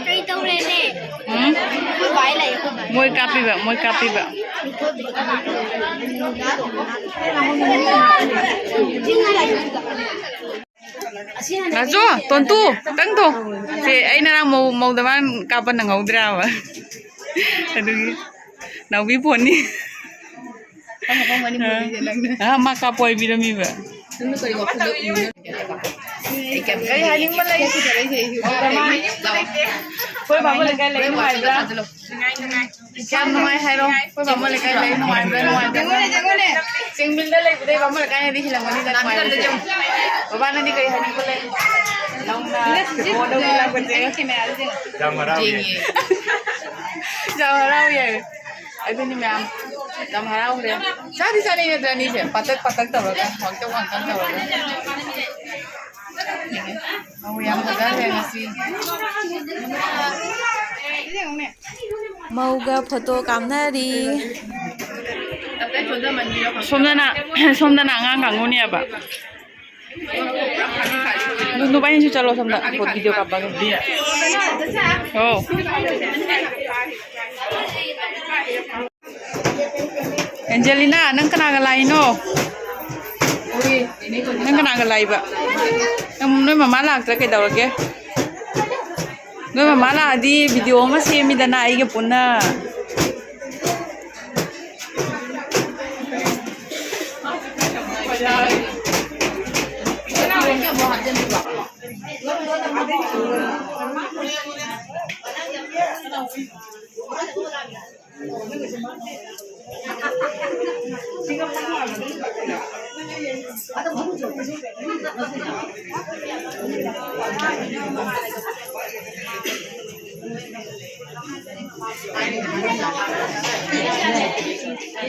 ꯀꯩ ꯇꯧꯔꯦꯅꯦ? ꯎꯝ? ꯑꯩꯈꯣꯏ ꯕꯥꯏ ꯂꯩ, ꯑꯩꯈꯣꯏ ꯕꯥꯏ꯫ ꯃꯣꯏ ꯀꯥꯞꯄꯤꯕ, ꯃꯣꯏ ꯀꯥꯞꯄꯤꯕ꯫ ꯔꯥꯖꯨ, ꯇꯣꯟꯇꯨ, ꯈꯤꯇꯪ ꯊꯣꯡ꯫ ꯁꯦ, ꯑꯩ ꯉꯔꯥꯡ ꯃꯧ-, ꯃꯧꯗ ꯃꯥꯅ ꯀꯥꯞꯄ ꯅꯪꯍꯧꯗ꯭ꯔꯦꯕ꯫ ꯑꯗꯨꯒꯤ ꯅꯥꯎꯕꯤ ꯐꯣꯟꯅꯤ꯫ ꯑ, ꯃꯥ ꯀꯥꯞꯄꯣ ꯍꯥꯏꯕꯤꯔꯝꯃꯤꯕ꯫ ꯀꯔꯤ ꯍꯥꯏꯅꯤꯡꯕ ꯂꯩ? ꯑꯩꯈꯣꯏ ꯕꯥꯃꯣꯟ ꯂꯩꯀꯥꯏ ꯂꯩ ꯅꯨꯡꯉꯥꯏꯕ꯭ꯔꯥ? ꯌꯥꯝ ꯅꯨꯡꯉꯥꯏ ꯍꯥꯏꯔꯣ꯫ ꯑꯩꯈꯣꯏ ꯕꯥꯃꯣꯟ ꯂꯩꯀꯥꯏ ꯂꯩ ꯅꯨꯡꯉꯥꯏꯕ꯭ꯔꯥ, ꯅꯨꯡꯉꯥꯏꯕ꯭ꯔꯥ? ꯆꯤꯡꯃꯤꯜꯗ ꯂꯩꯕꯗꯩ ꯕꯥꯃꯣꯟ ꯂꯩꯀꯥꯏꯅꯗꯤ ꯍꯦꯜꯂꯝꯒꯅꯤꯗ ꯅꯨꯡꯉꯥꯏꯕꯁꯦ꯫ ꯕꯕꯥ, ꯅꯪꯗꯤ ꯀꯔꯤ ꯍꯥꯏꯅꯤꯡꯕ ꯂꯩ? ꯅꯧꯅ ꯂꯨꯍꯣꯡꯕ ꯂꯥꯛꯄꯁꯦ꯫ ꯌꯥꯝ ꯍꯔꯥꯎꯏ꯫ ꯌꯦꯡꯉꯦ꯫ ꯌꯥꯝ ꯍꯔꯥꯎꯏ ꯍꯥꯏꯌꯨ꯫ ꯑꯗꯨꯅꯤ ꯃꯌꯥꯝ ꯌꯥꯝ ꯍꯔꯥꯎꯈ꯭ꯔꯦ꯫ ꯆꯥꯗꯤ ꯆꯥꯅꯤꯡꯉꯦ ꯑꯗꯨ ꯑꯅꯤꯁꯦ ꯄꯥꯇꯛ ꯄꯥꯇꯛ ꯇꯧꯔꯒ ꯋꯥꯡꯇꯛ ꯋꯥꯡꯇꯛ ꯇꯧꯔꯒ꯫ ꯌꯦꯡꯉꯦ꯫ ꯃꯧ ꯌꯥꯝ ꯐꯖꯈ꯭ꯔꯦ ꯉꯁꯤ꯫ ꯃꯧꯒ ꯐꯣꯇꯣ ꯀꯥꯞꯅꯔꯤ꯫ ꯁꯣꯝꯗꯅ, ꯁꯣꯝꯗꯅ ꯑꯉꯥꯡ ꯀꯥꯡꯕꯨꯅꯦꯕ꯫ ꯅꯨ-, ꯅꯨꯄꯥ ꯑꯅꯤꯁꯨ ꯆꯠꯂꯣ ꯁꯣꯝꯗ, ꯚꯤꯗꯤꯑꯣ ꯀꯥꯞꯄꯒ꯫ ꯑꯣ꯫ ꯑꯦꯟꯖꯦꯂꯤꯅꯥ, ꯅꯪ ꯀꯅꯥꯒ ꯂꯥꯛꯏꯅꯣ? ꯅꯪ ꯀꯅꯥꯒ ꯂꯥꯛꯏꯕ? ꯅꯪ, ꯅꯣꯏ ꯃꯃꯥ ꯂꯥꯛꯇ꯭ꯔꯥ ꯀꯩꯗꯧꯔꯒꯦ? ꯅꯣꯏ ꯃꯃꯥ ꯂꯥꯛꯑꯗꯤ ꯚꯤꯗꯤꯑꯣ ꯑꯃ ꯁꯦꯝꯃꯤꯗꯅ ꯑꯩꯒ ꯄꯨꯟꯅ꯫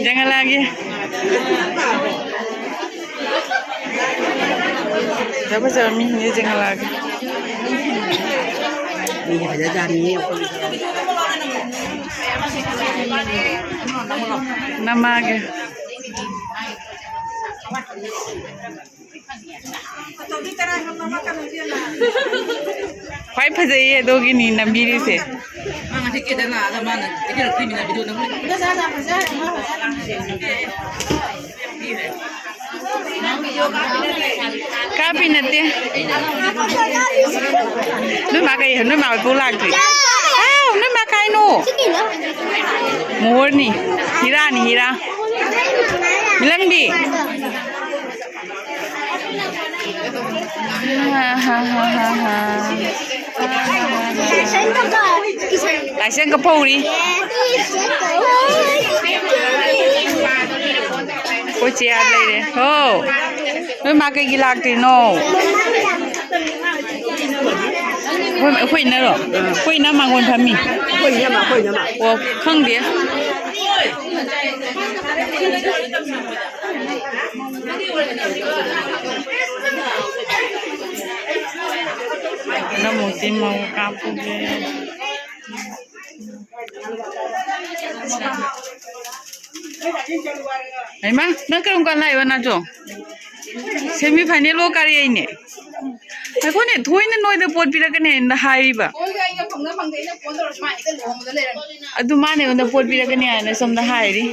ꯌꯦꯡꯍꯜꯂꯛꯑꯒꯦ꯫ ꯐꯖ ꯐꯖꯕ ꯃꯤꯁꯤꯡꯁꯦ ꯌꯦꯡꯍꯜꯂꯛꯑꯒꯦ꯫ ꯃꯤꯁꯦ ꯐꯖꯖꯥꯠꯅꯤ꯫ ꯅꯃꯥꯒꯦ꯫ ꯈ꯭ꯋꯥꯏ ꯐꯖꯩꯌꯦ ꯑꯗꯨꯒꯤꯅꯤ ꯅꯝꯕꯤꯔꯤꯁꯦ꯫ ꯃꯥ ꯉꯁꯤ ꯀꯦꯗ ꯂꯥꯛꯑꯒ ꯃꯥꯅ ꯀꯦꯊꯔꯛꯇꯣꯏꯅꯤꯅ ꯚꯤꯗꯤꯑꯣ ꯅꯝꯕ꯫ ꯀꯥꯞꯄꯤ ꯅꯠꯇꯦ꯫ ꯅꯣꯏ ꯃꯥ ꯀꯩ, ꯅꯣꯏ ꯃꯥ ꯍꯣꯏ ꯄꯨ ꯂꯥꯛꯇ꯭ꯔꯤ? ꯑꯥꯎ, ꯅꯣꯏ ꯃꯥ ꯀꯥꯏꯅꯣ? ꯃꯣꯍꯣꯔꯅꯤ꯫ ꯍꯤꯔꯥꯅꯤ, ꯍꯤꯔꯥ꯫ ꯃꯤꯂꯟꯕꯤ꯫ ꯂꯥꯏꯁꯦꯟ ꯀꯞꯐꯧꯔꯤ꯫ ꯑꯩꯈꯣꯏ ꯆꯦ ꯑꯥ ꯂꯩꯔꯦ꯫ ꯍꯣ꯫ ꯅꯣꯏ ꯃꯥ ꯀꯩꯒꯤ ꯂꯥꯛꯇ꯭ꯔꯤꯅꯣ? ꯑꯩꯈꯣꯏ, ꯑꯩꯈꯣꯏ ꯏꯟꯅꯔꯣ? ꯑꯩꯈꯣꯏ ꯏꯟꯅ ꯃꯥꯡꯒꯣꯟ ꯐꯝꯃꯤ꯫ ꯑꯩꯈꯣꯏ ꯏꯟꯅ, ꯑꯩꯈꯣꯏ ꯏꯟꯅ꯫ ꯑꯣ, ꯈꯪꯗꯦ꯫ ꯍꯟꯗꯛꯃꯨꯛꯇꯤ ꯃꯧ ꯀꯥꯞꯄꯨꯒꯦ꯫ ꯍꯩꯃꯥ, ꯅꯪ ꯀꯔꯝ ꯀꯥꯟ ꯂꯥꯛꯏꯕ ꯅꯥꯆꯣ? Semi final ꯂꯣ ꯀꯥꯔꯤ ꯑꯩꯅꯦ? ꯉꯥꯏꯈꯣꯅꯦ, ꯊꯣꯏꯅ ꯅꯣꯏꯗ ꯄꯣꯠ ꯄꯤꯔꯛꯀꯅꯤ ꯍꯥꯏꯅ ꯍꯥꯏꯔꯤꯕ꯫ ꯑꯗꯨ ꯃꯥꯅ ꯑꯩꯉꯣꯟꯗ ꯄꯣꯠ ꯄꯤꯔꯛꯀꯅꯤ ꯍꯥꯏꯅ ꯁꯣꯝꯗ ꯍꯥꯏꯔꯤ꯫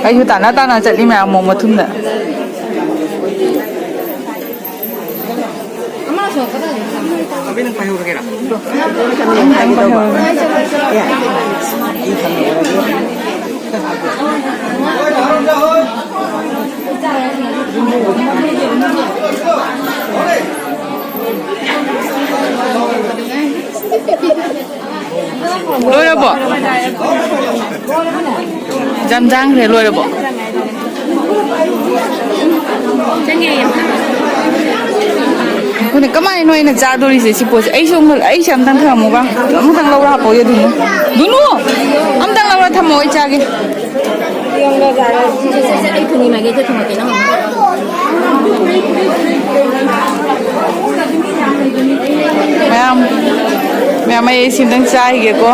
ꯑꯩꯁꯨ ꯇꯥꯅ ꯇꯥꯅ ꯆꯠꯂꯤ ꯃꯌꯥꯝ ꯃꯣꯡ ꯃꯊꯨꯝꯗ꯫ ꯑꯕꯤ, ꯅꯪ ꯄꯥꯏꯍꯧꯔꯒꯦꯔꯥ? ꯂꯣꯏꯔꯕꯣ? ꯌꯥꯝ ꯌꯥꯝꯈ꯭ꯔꯦ, ꯂꯣꯏꯔꯕꯣ? ꯑꯩꯈꯣꯏꯅ ꯀꯃꯥꯏꯅ ꯅꯣꯏꯅ ꯆꯥꯗꯣꯔꯤꯁꯦ ꯁꯤ ꯄꯣꯠꯁꯦ? ꯑꯩꯁꯨ ꯑꯃꯨꯛ, ꯑꯩꯁꯦ ꯑꯝꯇꯪ ꯊꯝꯃꯝꯃꯨꯕ, ꯑꯃꯨꯛꯇꯪ ꯂꯧꯔ ꯍꯥꯞꯄꯛꯑꯣ ꯑꯗꯨꯅ꯫ ꯗꯨꯅꯨ! ꯑꯝꯇꯪ ꯂꯧꯔ ꯊꯝꯃꯣ, ꯑꯩ ꯆꯥꯒꯦ꯫ ꯑꯩ ꯊꯣꯡꯉꯤꯉꯩꯗ ꯊꯣꯡꯉꯛꯀꯦ ꯅꯪ ꯑꯃꯨꯛ꯫ ꯃꯌꯥꯝ, ꯃꯌꯥꯝ, ꯑꯩ ꯁꯤ ꯑꯝꯇꯪ ꯆꯥꯈꯤꯒꯦꯀꯣ꯫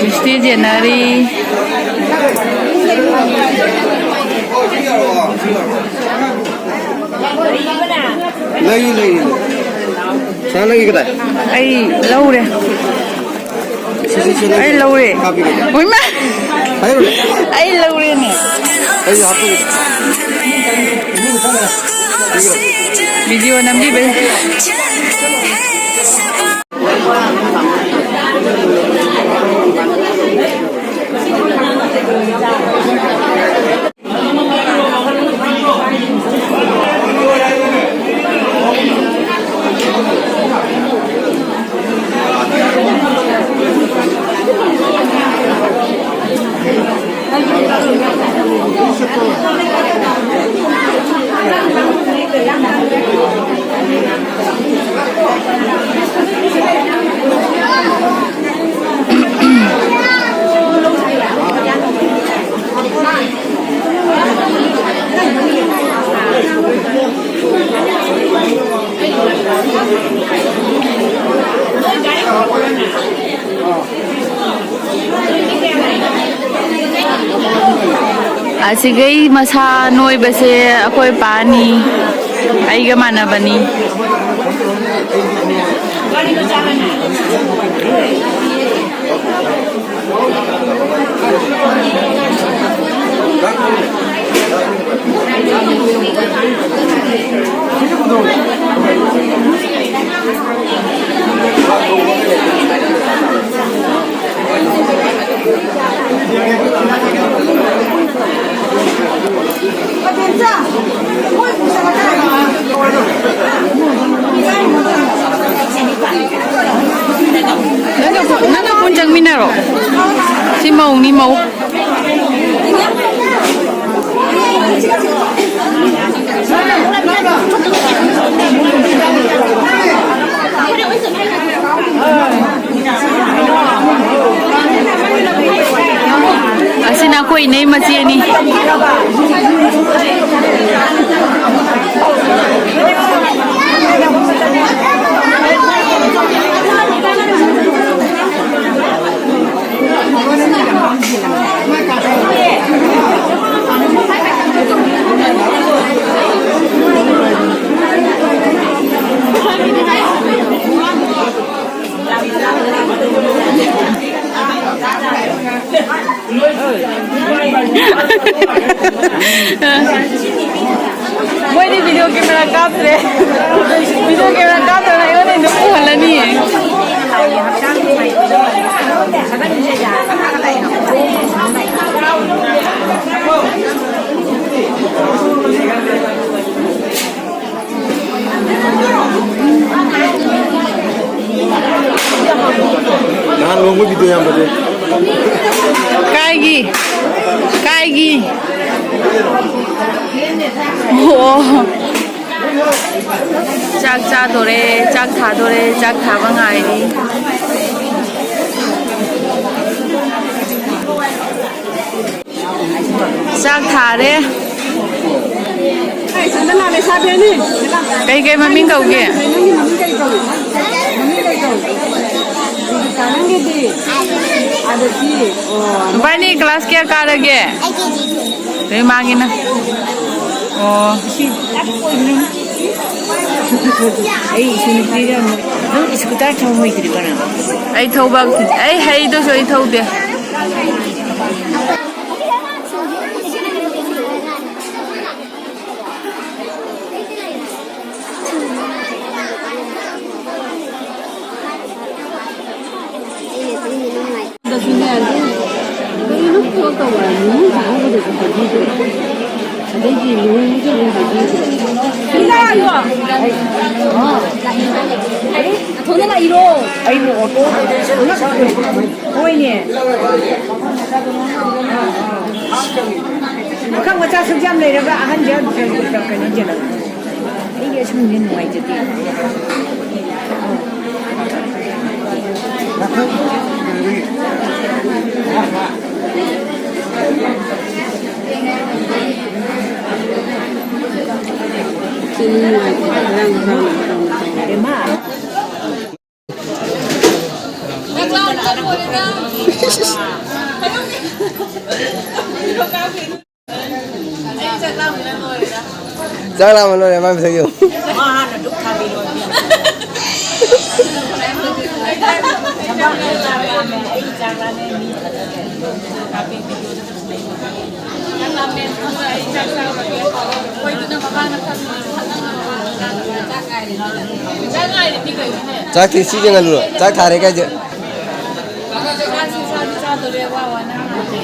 ꯃꯤꯁꯇꯤ ꯖꯦꯅꯔꯤ꯫ ꯂꯩ, ꯂꯩ, ꯂꯩ꯫ ꯁꯅꯥ, ꯅꯪꯒꯤ ꯀꯗꯥꯏ? ꯑꯩ ꯂꯧꯔꯦ꯫ ꯁꯤ, ꯁꯤ, ꯁꯤ, ꯅꯪꯒꯤ꯫ ꯑꯩ ꯂꯧꯔꯦ꯫ ꯀꯥꯞꯄꯤꯒꯦ꯫ ꯍꯣꯏꯃꯥ! ꯍꯥꯏꯔꯨꯔꯦ꯫ ꯑꯩ ꯂꯧꯔꯦꯅꯦ꯫ ꯑꯩꯁꯨ ꯍꯥꯞꯄꯤꯒꯦ꯫ ꯚꯤꯗꯤꯑꯣ ꯅꯝꯕꯤꯕꯩ꯫ ꯑꯁꯤꯒꯩ ꯃꯁꯥ ꯅꯣꯏꯕꯁꯦ ꯑꯩꯈꯣꯏ ꯄꯥꯅꯤ, ꯑꯩꯒ ꯃꯥꯟꯅꯕꯅꯤ꯫ ꯅꯪꯒ ꯄꯨ-, ꯅꯪꯒ ꯄꯨꯟ ꯆꯪꯃꯤꯟꯅꯔꯣ꯫ ꯁꯤ ꯃꯧꯅꯤ, ꯃꯧ꯫ ꯑꯁꯤꯅ ꯑꯩꯈꯣꯏ ꯏꯅꯩ ꯃꯆꯦꯅꯤ꯫ ꯃꯣꯏꯗꯤ video camera ꯀꯥꯞꯇ꯭ꯔꯦ꯫ Video camera ꯀꯥꯞꯇ꯭ꯔꯒ ꯑꯩꯉꯣꯟꯗ ꯑꯗꯨꯝ ꯎꯍꯜꯂꯅꯤꯌꯦ꯫ ꯅꯍꯥꯟ ꯂꯨꯍꯣꯡꯕ video ꯌꯥꯝ ꯐꯖꯩ꯫ ꯀꯥꯏꯒꯤ? ꯀꯥꯏꯒꯤ? ꯑꯣ꯫ ꯆꯥꯛ ꯆꯥꯗꯣꯔꯦ, ꯆꯥꯛ ꯊꯥꯗꯣꯔꯦ, ꯆꯥꯛ ꯊꯥꯕ ꯉꯥꯏꯔꯤ꯫ ꯆꯥꯛ ꯊꯥꯔꯦ꯫ ꯀꯩ ꯀꯩ ꯃꯃꯤꯡ ꯀꯧꯒꯦ? ꯅꯪꯒꯤꯗꯤ? ꯑꯗꯒꯤ, ꯑꯣ, ꯅꯕꯥꯅꯤ ꯀ꯭ꯂꯥꯁ ꯀꯌꯥ ꯀꯥꯔꯒꯦ? ꯑꯩꯒꯤꯗꯤ ꯂꯣꯏ ꯃꯥꯒꯤꯅ꯫ ꯑꯣ꯫ ꯁꯤ ꯇꯞ ꯑꯣꯏꯕꯅꯤ꯫ ꯑꯩ ꯏꯁꯨ ꯅꯨꯄꯤꯒ ꯑꯃꯨꯛ, ꯅꯪ ꯏꯁꯀꯨꯇꯔ ꯊꯧ ꯍꯩꯇ꯭ꯔꯤꯕ ꯅꯪ? ꯑꯩ ꯊꯧꯕ, ꯑꯩ ꯍꯩꯗꯨꯁꯨ ꯑꯩ ꯊꯧꯗꯦ꯫ ꯑꯗꯁꯨꯅꯦ, ꯑꯗꯨ ꯀꯔꯤꯅꯣ ꯊꯕꯛ ꯇꯧꯕ ꯍꯥꯏ, ꯂꯨꯍꯣꯡ ꯈꯣꯡꯗꯣꯡꯕꯗꯁꯨ ꯍꯥꯏꯕꯤꯗꯦ꯫ ꯑꯗꯩꯗꯤ ꯂꯨꯍꯣꯡꯕꯁꯨ ꯑꯃꯨꯛ ꯍꯥꯏꯕꯤꯗꯦ꯫ ꯑꯊꯣꯛꯅ ꯂꯥꯛꯏꯔꯣ? ꯑꯩꯕꯨ ꯑꯣꯇꯣ ꯍꯣꯏꯅꯦ꯫ ꯄꯥꯈꯪ ꯃꯆꯥ ꯁꯨꯛ ꯌꯥꯝ ꯂꯩꯔꯒ ꯑꯍꯟꯁꯦ ꯀꯩꯅꯣ ꯆꯦꯜꯂꯒ꯫ ꯑꯩꯒꯤ ꯑꯁꯨꯝꯕꯁꯦ ꯅꯨꯡꯉꯥꯏꯖꯗꯦ꯫ ꯆꯥꯛ ꯂꯥꯝꯕ ꯂꯣꯏꯔꯦ, ꯃꯥ ꯄꯤꯊꯛ ꯌꯦꯡꯉꯨ꯫ ꯃꯥ ꯍꯥꯟꯅ ꯙꯨꯞ ꯊꯥꯕꯤꯔꯣ꯫ ꯆꯥꯛ ꯂꯥꯝꯃꯦ, ꯑꯩ ꯆꯥꯛ ꯂꯥꯝꯃꯦ, ꯃꯤ ꯆꯥꯛ ꯂꯥꯝꯃꯦ, ꯑꯩ ꯆꯥꯛ ꯆꯥꯔꯨꯔꯒꯦ꯫ ꯑꯩꯈꯣꯏꯗꯨꯅ ꯃꯃꯥꯡꯗ ꯐꯝꯃꯤ꯫ ꯆꯥꯛ ꯉꯥꯏꯔꯤꯅꯤ ꯀꯩꯅꯣꯅꯦ꯫ ꯆꯥꯛꯇꯤ ꯁꯤ ꯌꯦꯡꯍꯜꯂꯨꯔꯣ꯫ ꯆꯥꯛ ꯊꯥꯔꯦ ꯀꯥꯏꯁꯦ꯫ ꯆꯥꯛꯁꯤ ꯆꯥꯗꯤ ꯆꯥꯗꯣꯔꯦ, ꯋꯥ ꯋꯥꯅ ꯉꯥꯏꯔꯦ꯫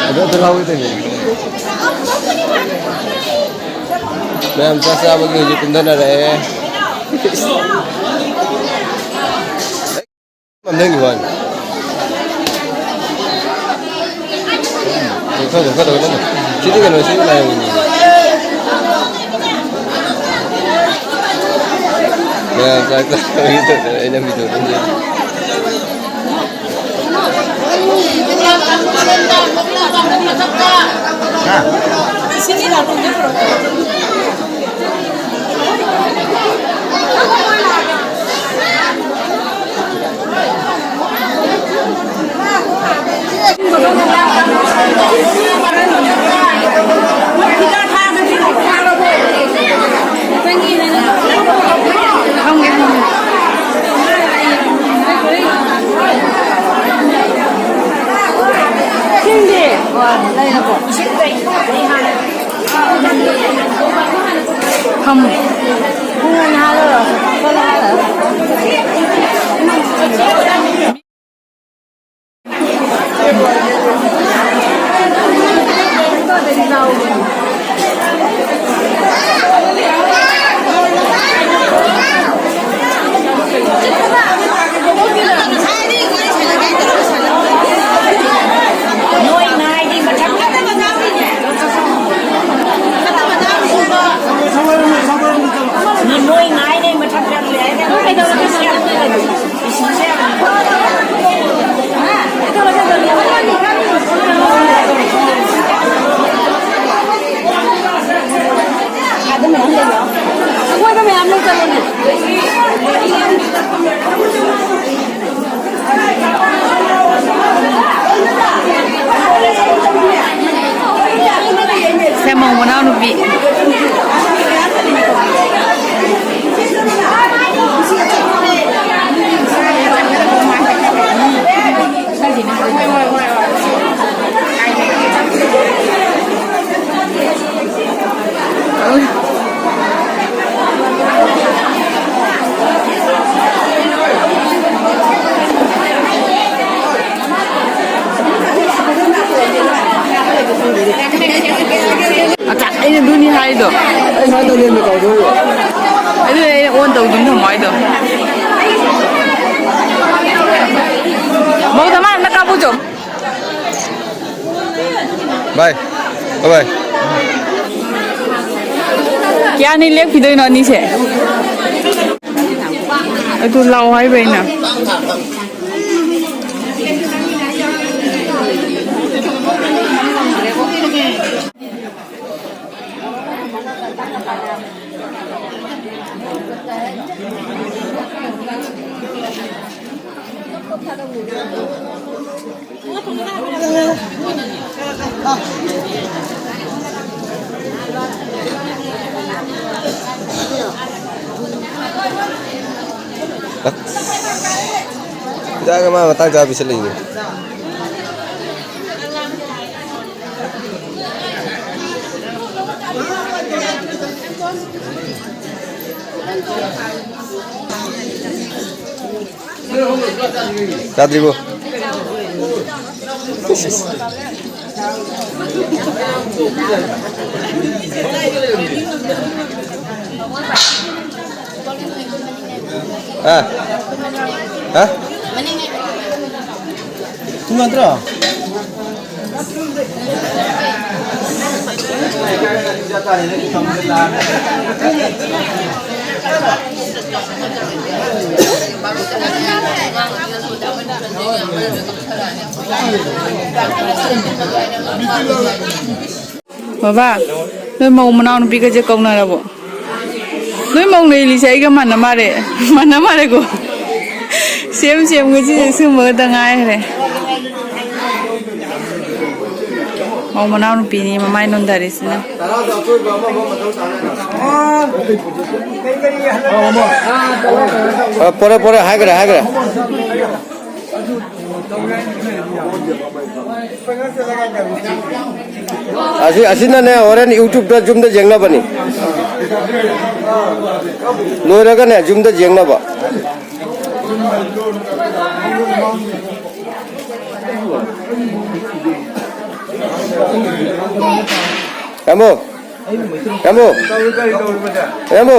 ꯑꯗꯨ ꯑꯗꯨ ꯂꯥꯎꯒꯦ ꯇꯧꯔꯤꯅꯦ꯫ ꯃꯌꯥꯝ ꯆꯥꯛ ꯆꯥꯕꯒꯤ ꯍꯧꯖꯤꯛ ꯀꯨꯝꯊꯅꯔꯛꯑꯦ꯫ ꯃꯝꯊꯪꯒꯤ ꯋꯥꯅꯤ꯫ ꯈꯔ ꯈꯔ ꯈꯔ ꯈꯔ ꯁꯤꯗꯤ ꯀꯩꯅꯣ ꯁꯤꯗꯤ ꯂꯥꯏ ꯌꯦꯡꯉꯤꯅꯦ꯫ ꯃꯌꯥꯝ ꯆꯥꯛ ꯆꯥꯕꯒꯤ ꯇꯧꯗꯅ ꯑꯩꯅ ꯚꯤꯗꯤꯑꯣ ꯅꯝꯖꯩ꯫ ꯍꯥ? ꯐꯝꯃꯨ꯫ ꯄꯨꯡ ꯑꯅꯤ ꯍꯥꯜꯂꯒ ꯆꯠꯂꯣ ꯍꯥꯏꯔꯒ꯫ ꯅꯣꯏ ꯉꯥꯏꯅꯦ ꯃꯊꯛꯇ ꯂꯩꯔꯒ꯫ ꯑꯗꯨ ꯃꯌꯥꯝ ꯂꯩꯕ꯭ꯔꯣ? ꯑꯀꯣꯏꯕ ꯃꯌꯥꯝ ꯂꯩ, ꯆꯠꯂꯣꯅꯦ꯫ ꯁꯦ ꯃꯧ ꯃꯅꯥꯎꯅꯨꯄꯤ꯫ ꯑꯆꯥ, ꯑꯩꯅ ꯑꯗꯨꯅꯤ ꯍꯥꯏꯗꯣ꯫ ꯑꯩ ꯁꯨꯃꯥꯏꯅ ꯇꯧ ꯂꯩꯔꯝꯃꯦ, ꯀꯥꯎꯊꯣꯛꯎꯔꯦ꯫ ꯑꯗꯨꯅꯦ ꯑꯩꯅ ꯑꯣꯟ ꯇꯧꯗꯨꯝ ꯊꯝꯃꯣ ꯍꯥꯏꯗꯣ꯫ ꯃꯧꯗ ꯃꯥ ꯑꯝꯇ ꯀꯥꯞꯄꯨꯆꯣ꯫ ꯚꯥꯏ, ꯚꯥꯏ꯫ ꯀꯌꯥꯅꯤ ꯂꯦꯞꯈꯤꯗꯣꯏꯅꯣ ꯑꯅꯤꯁꯦ? ꯑꯗꯨ ꯂꯥꯛꯑꯣ ꯍꯥꯏꯕ ꯑꯩꯅ꯫ ꯍꯤꯗꯥꯛ ꯑꯃ ꯃꯇꯥꯡ ꯆꯥꯕ ꯄꯤꯁꯜꯂꯛꯏꯅꯦ꯫ ꯆꯥꯗ꯭ꯔꯤꯕꯣ? ꯍꯥ? ꯍꯥ? ꯇꯨ ꯅꯠꯇ꯭ꯔꯣ? ꯕꯕꯥ, ꯅꯣꯏ ꯃꯧ ꯃꯅꯥꯎ ꯅꯨꯄꯤꯒꯁꯦ ꯀꯧꯅꯔꯕꯣ? ꯅꯣꯏ ꯃꯧꯅ ꯏꯜꯂꯤꯁꯦ ꯑꯩꯒ ꯃꯥꯟꯅ ꯃꯥꯜꯂꯦ꯫ ꯃꯥꯟꯅ ꯃꯥꯜꯂꯦꯀꯣ꯫ ꯁꯦꯝ ꯁꯦꯝꯒ ꯁꯤꯁꯦ ꯁꯤꯒꯨꯝꯕ ꯈꯛꯇ ꯉꯥꯏꯈ꯭ꯔꯦ꯫ ꯃꯧ ꯃꯅꯥꯎ ꯅꯨꯄꯤꯅꯤ ꯃꯃꯥꯏ ꯅꯣꯟꯊꯔꯤꯁꯤꯅ꯫ ꯑ, ꯄꯣꯔꯦ, ꯄꯣꯔꯦ, ꯍꯥꯏꯈ꯭ꯔꯦ, ꯍꯥꯏꯈ꯭ꯔꯦ꯫ ꯑꯁꯤ, ꯑꯁꯤꯅꯅꯦ, ꯍꯣꯔꯦꯟ YouTube-ꯇ ꯌꯨꯝꯗ ꯌꯦꯡꯅꯕꯅꯤ꯫ ꯂꯣꯏꯔꯒꯅꯦ, ꯌꯨꯝꯗ ꯌꯦꯡꯅꯕ꯫ ꯇꯥꯃꯣ, ꯌꯥꯝꯕꯨ꯫ ꯌꯥꯝꯕꯨ꯫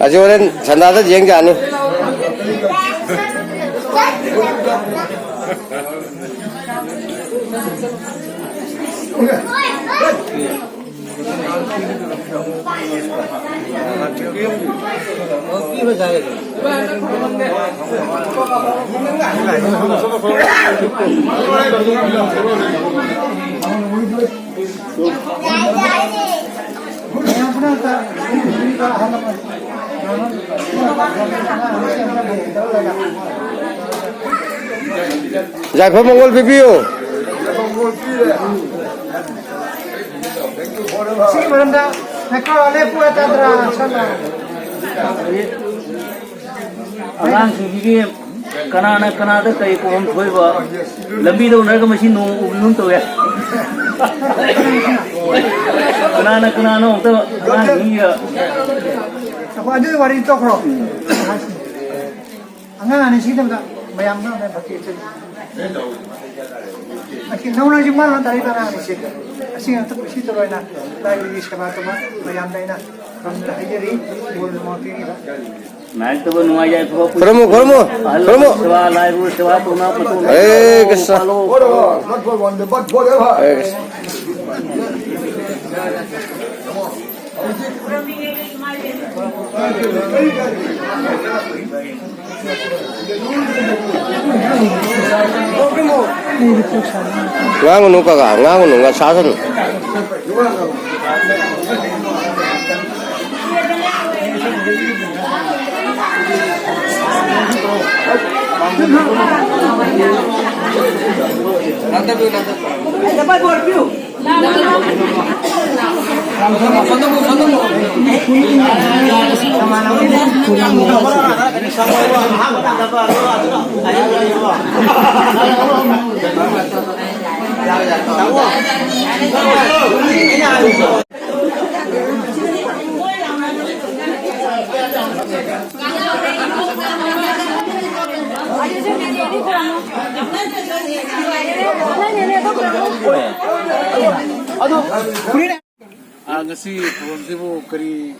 ꯑꯁꯤ ꯍꯣꯔꯦꯟ ꯁꯟꯗꯥꯗ ꯌꯦꯡ ꯌꯥꯅꯤ꯫ ꯌꯥꯏꯐ ꯃꯪꯒꯣꯜ ꯄꯤꯕꯤꯌꯨ꯫ ꯁꯤꯒꯤ ꯃꯔꯝꯗ ꯉꯥꯏꯈꯣ, ꯂꯦꯞꯄꯨ ꯍꯥꯏꯇꯥꯗ꯭ꯔꯥ? ꯁꯝꯅ ꯑꯉꯥꯡꯁꯤꯡꯁꯤꯒꯤ ꯀꯅꯥꯅ ꯀꯅꯥꯗ ꯀꯔꯤ ꯄꯣꯛꯐꯝ ꯊꯣꯛꯏꯕ ꯂꯝꯕꯤꯗ ꯎꯅꯔꯒ ꯃꯁꯤ ꯅꯣꯡ ꯎꯕꯤꯒꯨꯝ ꯇꯧꯋꯦ꯫ ꯀꯅꯥꯅ ꯀꯅꯥꯅꯣ ꯑꯝꯇ ꯑꯉꯥꯡꯁꯤꯡꯒ ꯑꯗꯨꯒꯤ ꯋꯥꯔꯤ ꯇꯣꯛꯈ꯭ꯔꯣ꯫ ꯑꯉꯥꯡ ꯑꯅꯤꯁꯤꯒꯤꯗꯃꯛꯇ ꯃꯌꯥꯝꯅ ꯑꯃꯨꯛ ꯚꯛꯇꯤ ꯆꯠꯂꯤ꯫ ꯑꯁꯤ ꯅꯧꯅ ꯍꯧꯖꯤꯛ ꯃꯥꯅ ꯇꯥꯔꯤꯕ ꯑꯉꯥꯡ ꯑꯅꯤꯁꯤ ꯑꯁꯤ ꯉꯥꯛꯇ ꯀꯨꯁꯤ ꯇꯧꯔꯣꯏꯅ ꯂꯥꯏꯒꯤ ꯁꯦꯕꯥ ꯇꯧꯕ ꯃꯌꯥꯝꯗ ꯑꯩꯅ ꯈꯨꯔꯨꯝꯅ ꯍꯥꯏꯖꯔꯤ꯫ ꯕꯣꯔ ꯃꯉꯣꯟ ꯄꯤꯔꯤꯕ꯫ ꯅꯥꯏꯛꯇꯕ ꯅꯨꯡꯉꯥꯏ ꯌꯥꯏꯐꯕ ꯄꯨꯟꯁꯤ꯫ ꯈꯨꯔꯨꯝꯃꯨ, ꯈꯨꯔꯨꯝꯃꯨ꯫ ꯑꯍꯜ ꯈꯨꯔꯨꯝꯃꯨ꯫ ꯁꯦꯕꯥ, ꯂꯥꯏꯕꯨ ꯁꯦꯕꯥ ꯇꯧꯅ ꯃꯇꯨꯡ ꯍꯔꯦ ꯀ꯭ꯔꯤꯁꯅ꯫ ꯄꯥꯜꯂꯣ꯫ ꯍꯔꯦ ꯀ꯭ꯔꯤꯁꯅ꯫ ꯉꯥꯡꯉꯨꯅꯨ ꯀꯀꯥ, ꯉꯥꯡꯉꯨꯅꯨ, ꯉꯁꯥꯁꯅꯨ꯫ ꯑꯗꯣ ꯐꯨꯔꯤꯠ ꯑꯥ, ꯉꯁꯤ ꯊꯧꯔꯝꯁꯤꯕꯨ ꯀꯔꯤ,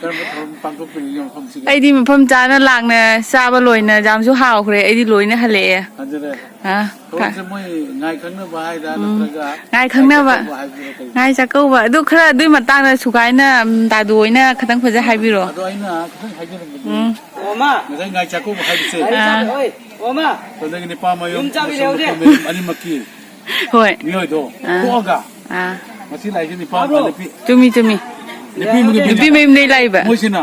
ꯀꯔꯝꯕ ꯊꯧꯔꯝ ꯄꯥꯡꯊꯣꯛꯄꯤꯔꯤꯒꯦ ꯃꯐꯝꯁꯤꯒꯤ? ꯑꯩꯗꯤ ꯃꯐꯝ ꯆꯥꯅ ꯂꯥꯡꯅ ꯆꯥꯕ ꯂꯣꯏꯅ ꯌꯥꯝꯁꯨ ꯍꯥꯎꯈ꯭ꯔꯦ꯫ ꯑꯩꯗꯤ ꯂꯣꯏꯅ ꯍꯜꯂꯛꯑꯦ꯫ ꯍꯟꯖꯔꯦ꯫ ꯑꯥ, ꯊꯧꯔꯝꯁꯦ ꯃꯣꯏ ꯉꯥꯏ ꯈꯪꯅꯕ ꯍꯥꯏꯗ꯭ꯔꯥ, ꯎꯝ, ꯅꯠꯇ꯭ꯔꯒ ꯉꯥꯏ ꯈꯪꯅꯕ꯫ ꯉꯥꯏ ꯆꯥꯛꯀꯧꯕ ꯍꯥꯏꯕꯗꯨꯔ ꯀꯩꯅꯣ? ꯉꯥꯏ ꯆꯥꯛꯀꯧꯕ꯫ ꯑꯗꯨ ꯈꯔ ꯑꯗꯨꯏ ꯃꯇꯥꯡꯗ ꯁꯨꯒꯥꯏꯅ, ꯎꯝ, ꯗꯥꯗꯨ ꯍꯣꯏꯅ ꯈꯤꯇꯪ ꯐꯖ ꯍꯥꯏꯕꯤꯔꯣ꯫ ꯑꯗꯣ ꯑꯩꯅ ꯈꯤꯇꯪ ꯍꯥꯏꯖꯔꯝꯕꯗꯤ, ꯎꯝ, ꯉꯁꯥꯏ ꯉꯥꯏ ꯆꯥꯛꯀꯧꯕ ꯍꯥꯏꯕꯁꯦ, ꯑꯥ, ꯁꯣꯝꯗꯒꯤ ꯅꯨꯄꯥ ꯃꯌꯨꯝ, ꯑꯃꯁꯨꯡ ꯅꯨꯄꯥ ꯃꯌꯨꯝ ꯑꯅꯤꯃꯛꯀꯤ ꯍꯣꯏ꯫ ꯃꯤꯑꯣꯏꯗꯣ ꯑꯥ꯫ ꯊꯣꯛꯑꯒ ꯑꯥ꯫ ꯃꯁꯤ ꯂꯥꯛꯏꯁꯦ ꯅꯨꯄꯥ ꯑꯃ ꯅꯨꯄꯤ ꯆꯨꯝꯃꯤ, ꯆꯨꯝꯃꯤ꯫ ꯅꯨꯄꯤ ꯑꯃꯒꯤ ꯅꯨꯄꯤ ꯃꯌꯨꯝꯗ ꯃꯌꯨꯝꯗꯩ ꯂꯥꯛꯏꯕ꯫ ꯃꯣꯏꯁꯤꯅ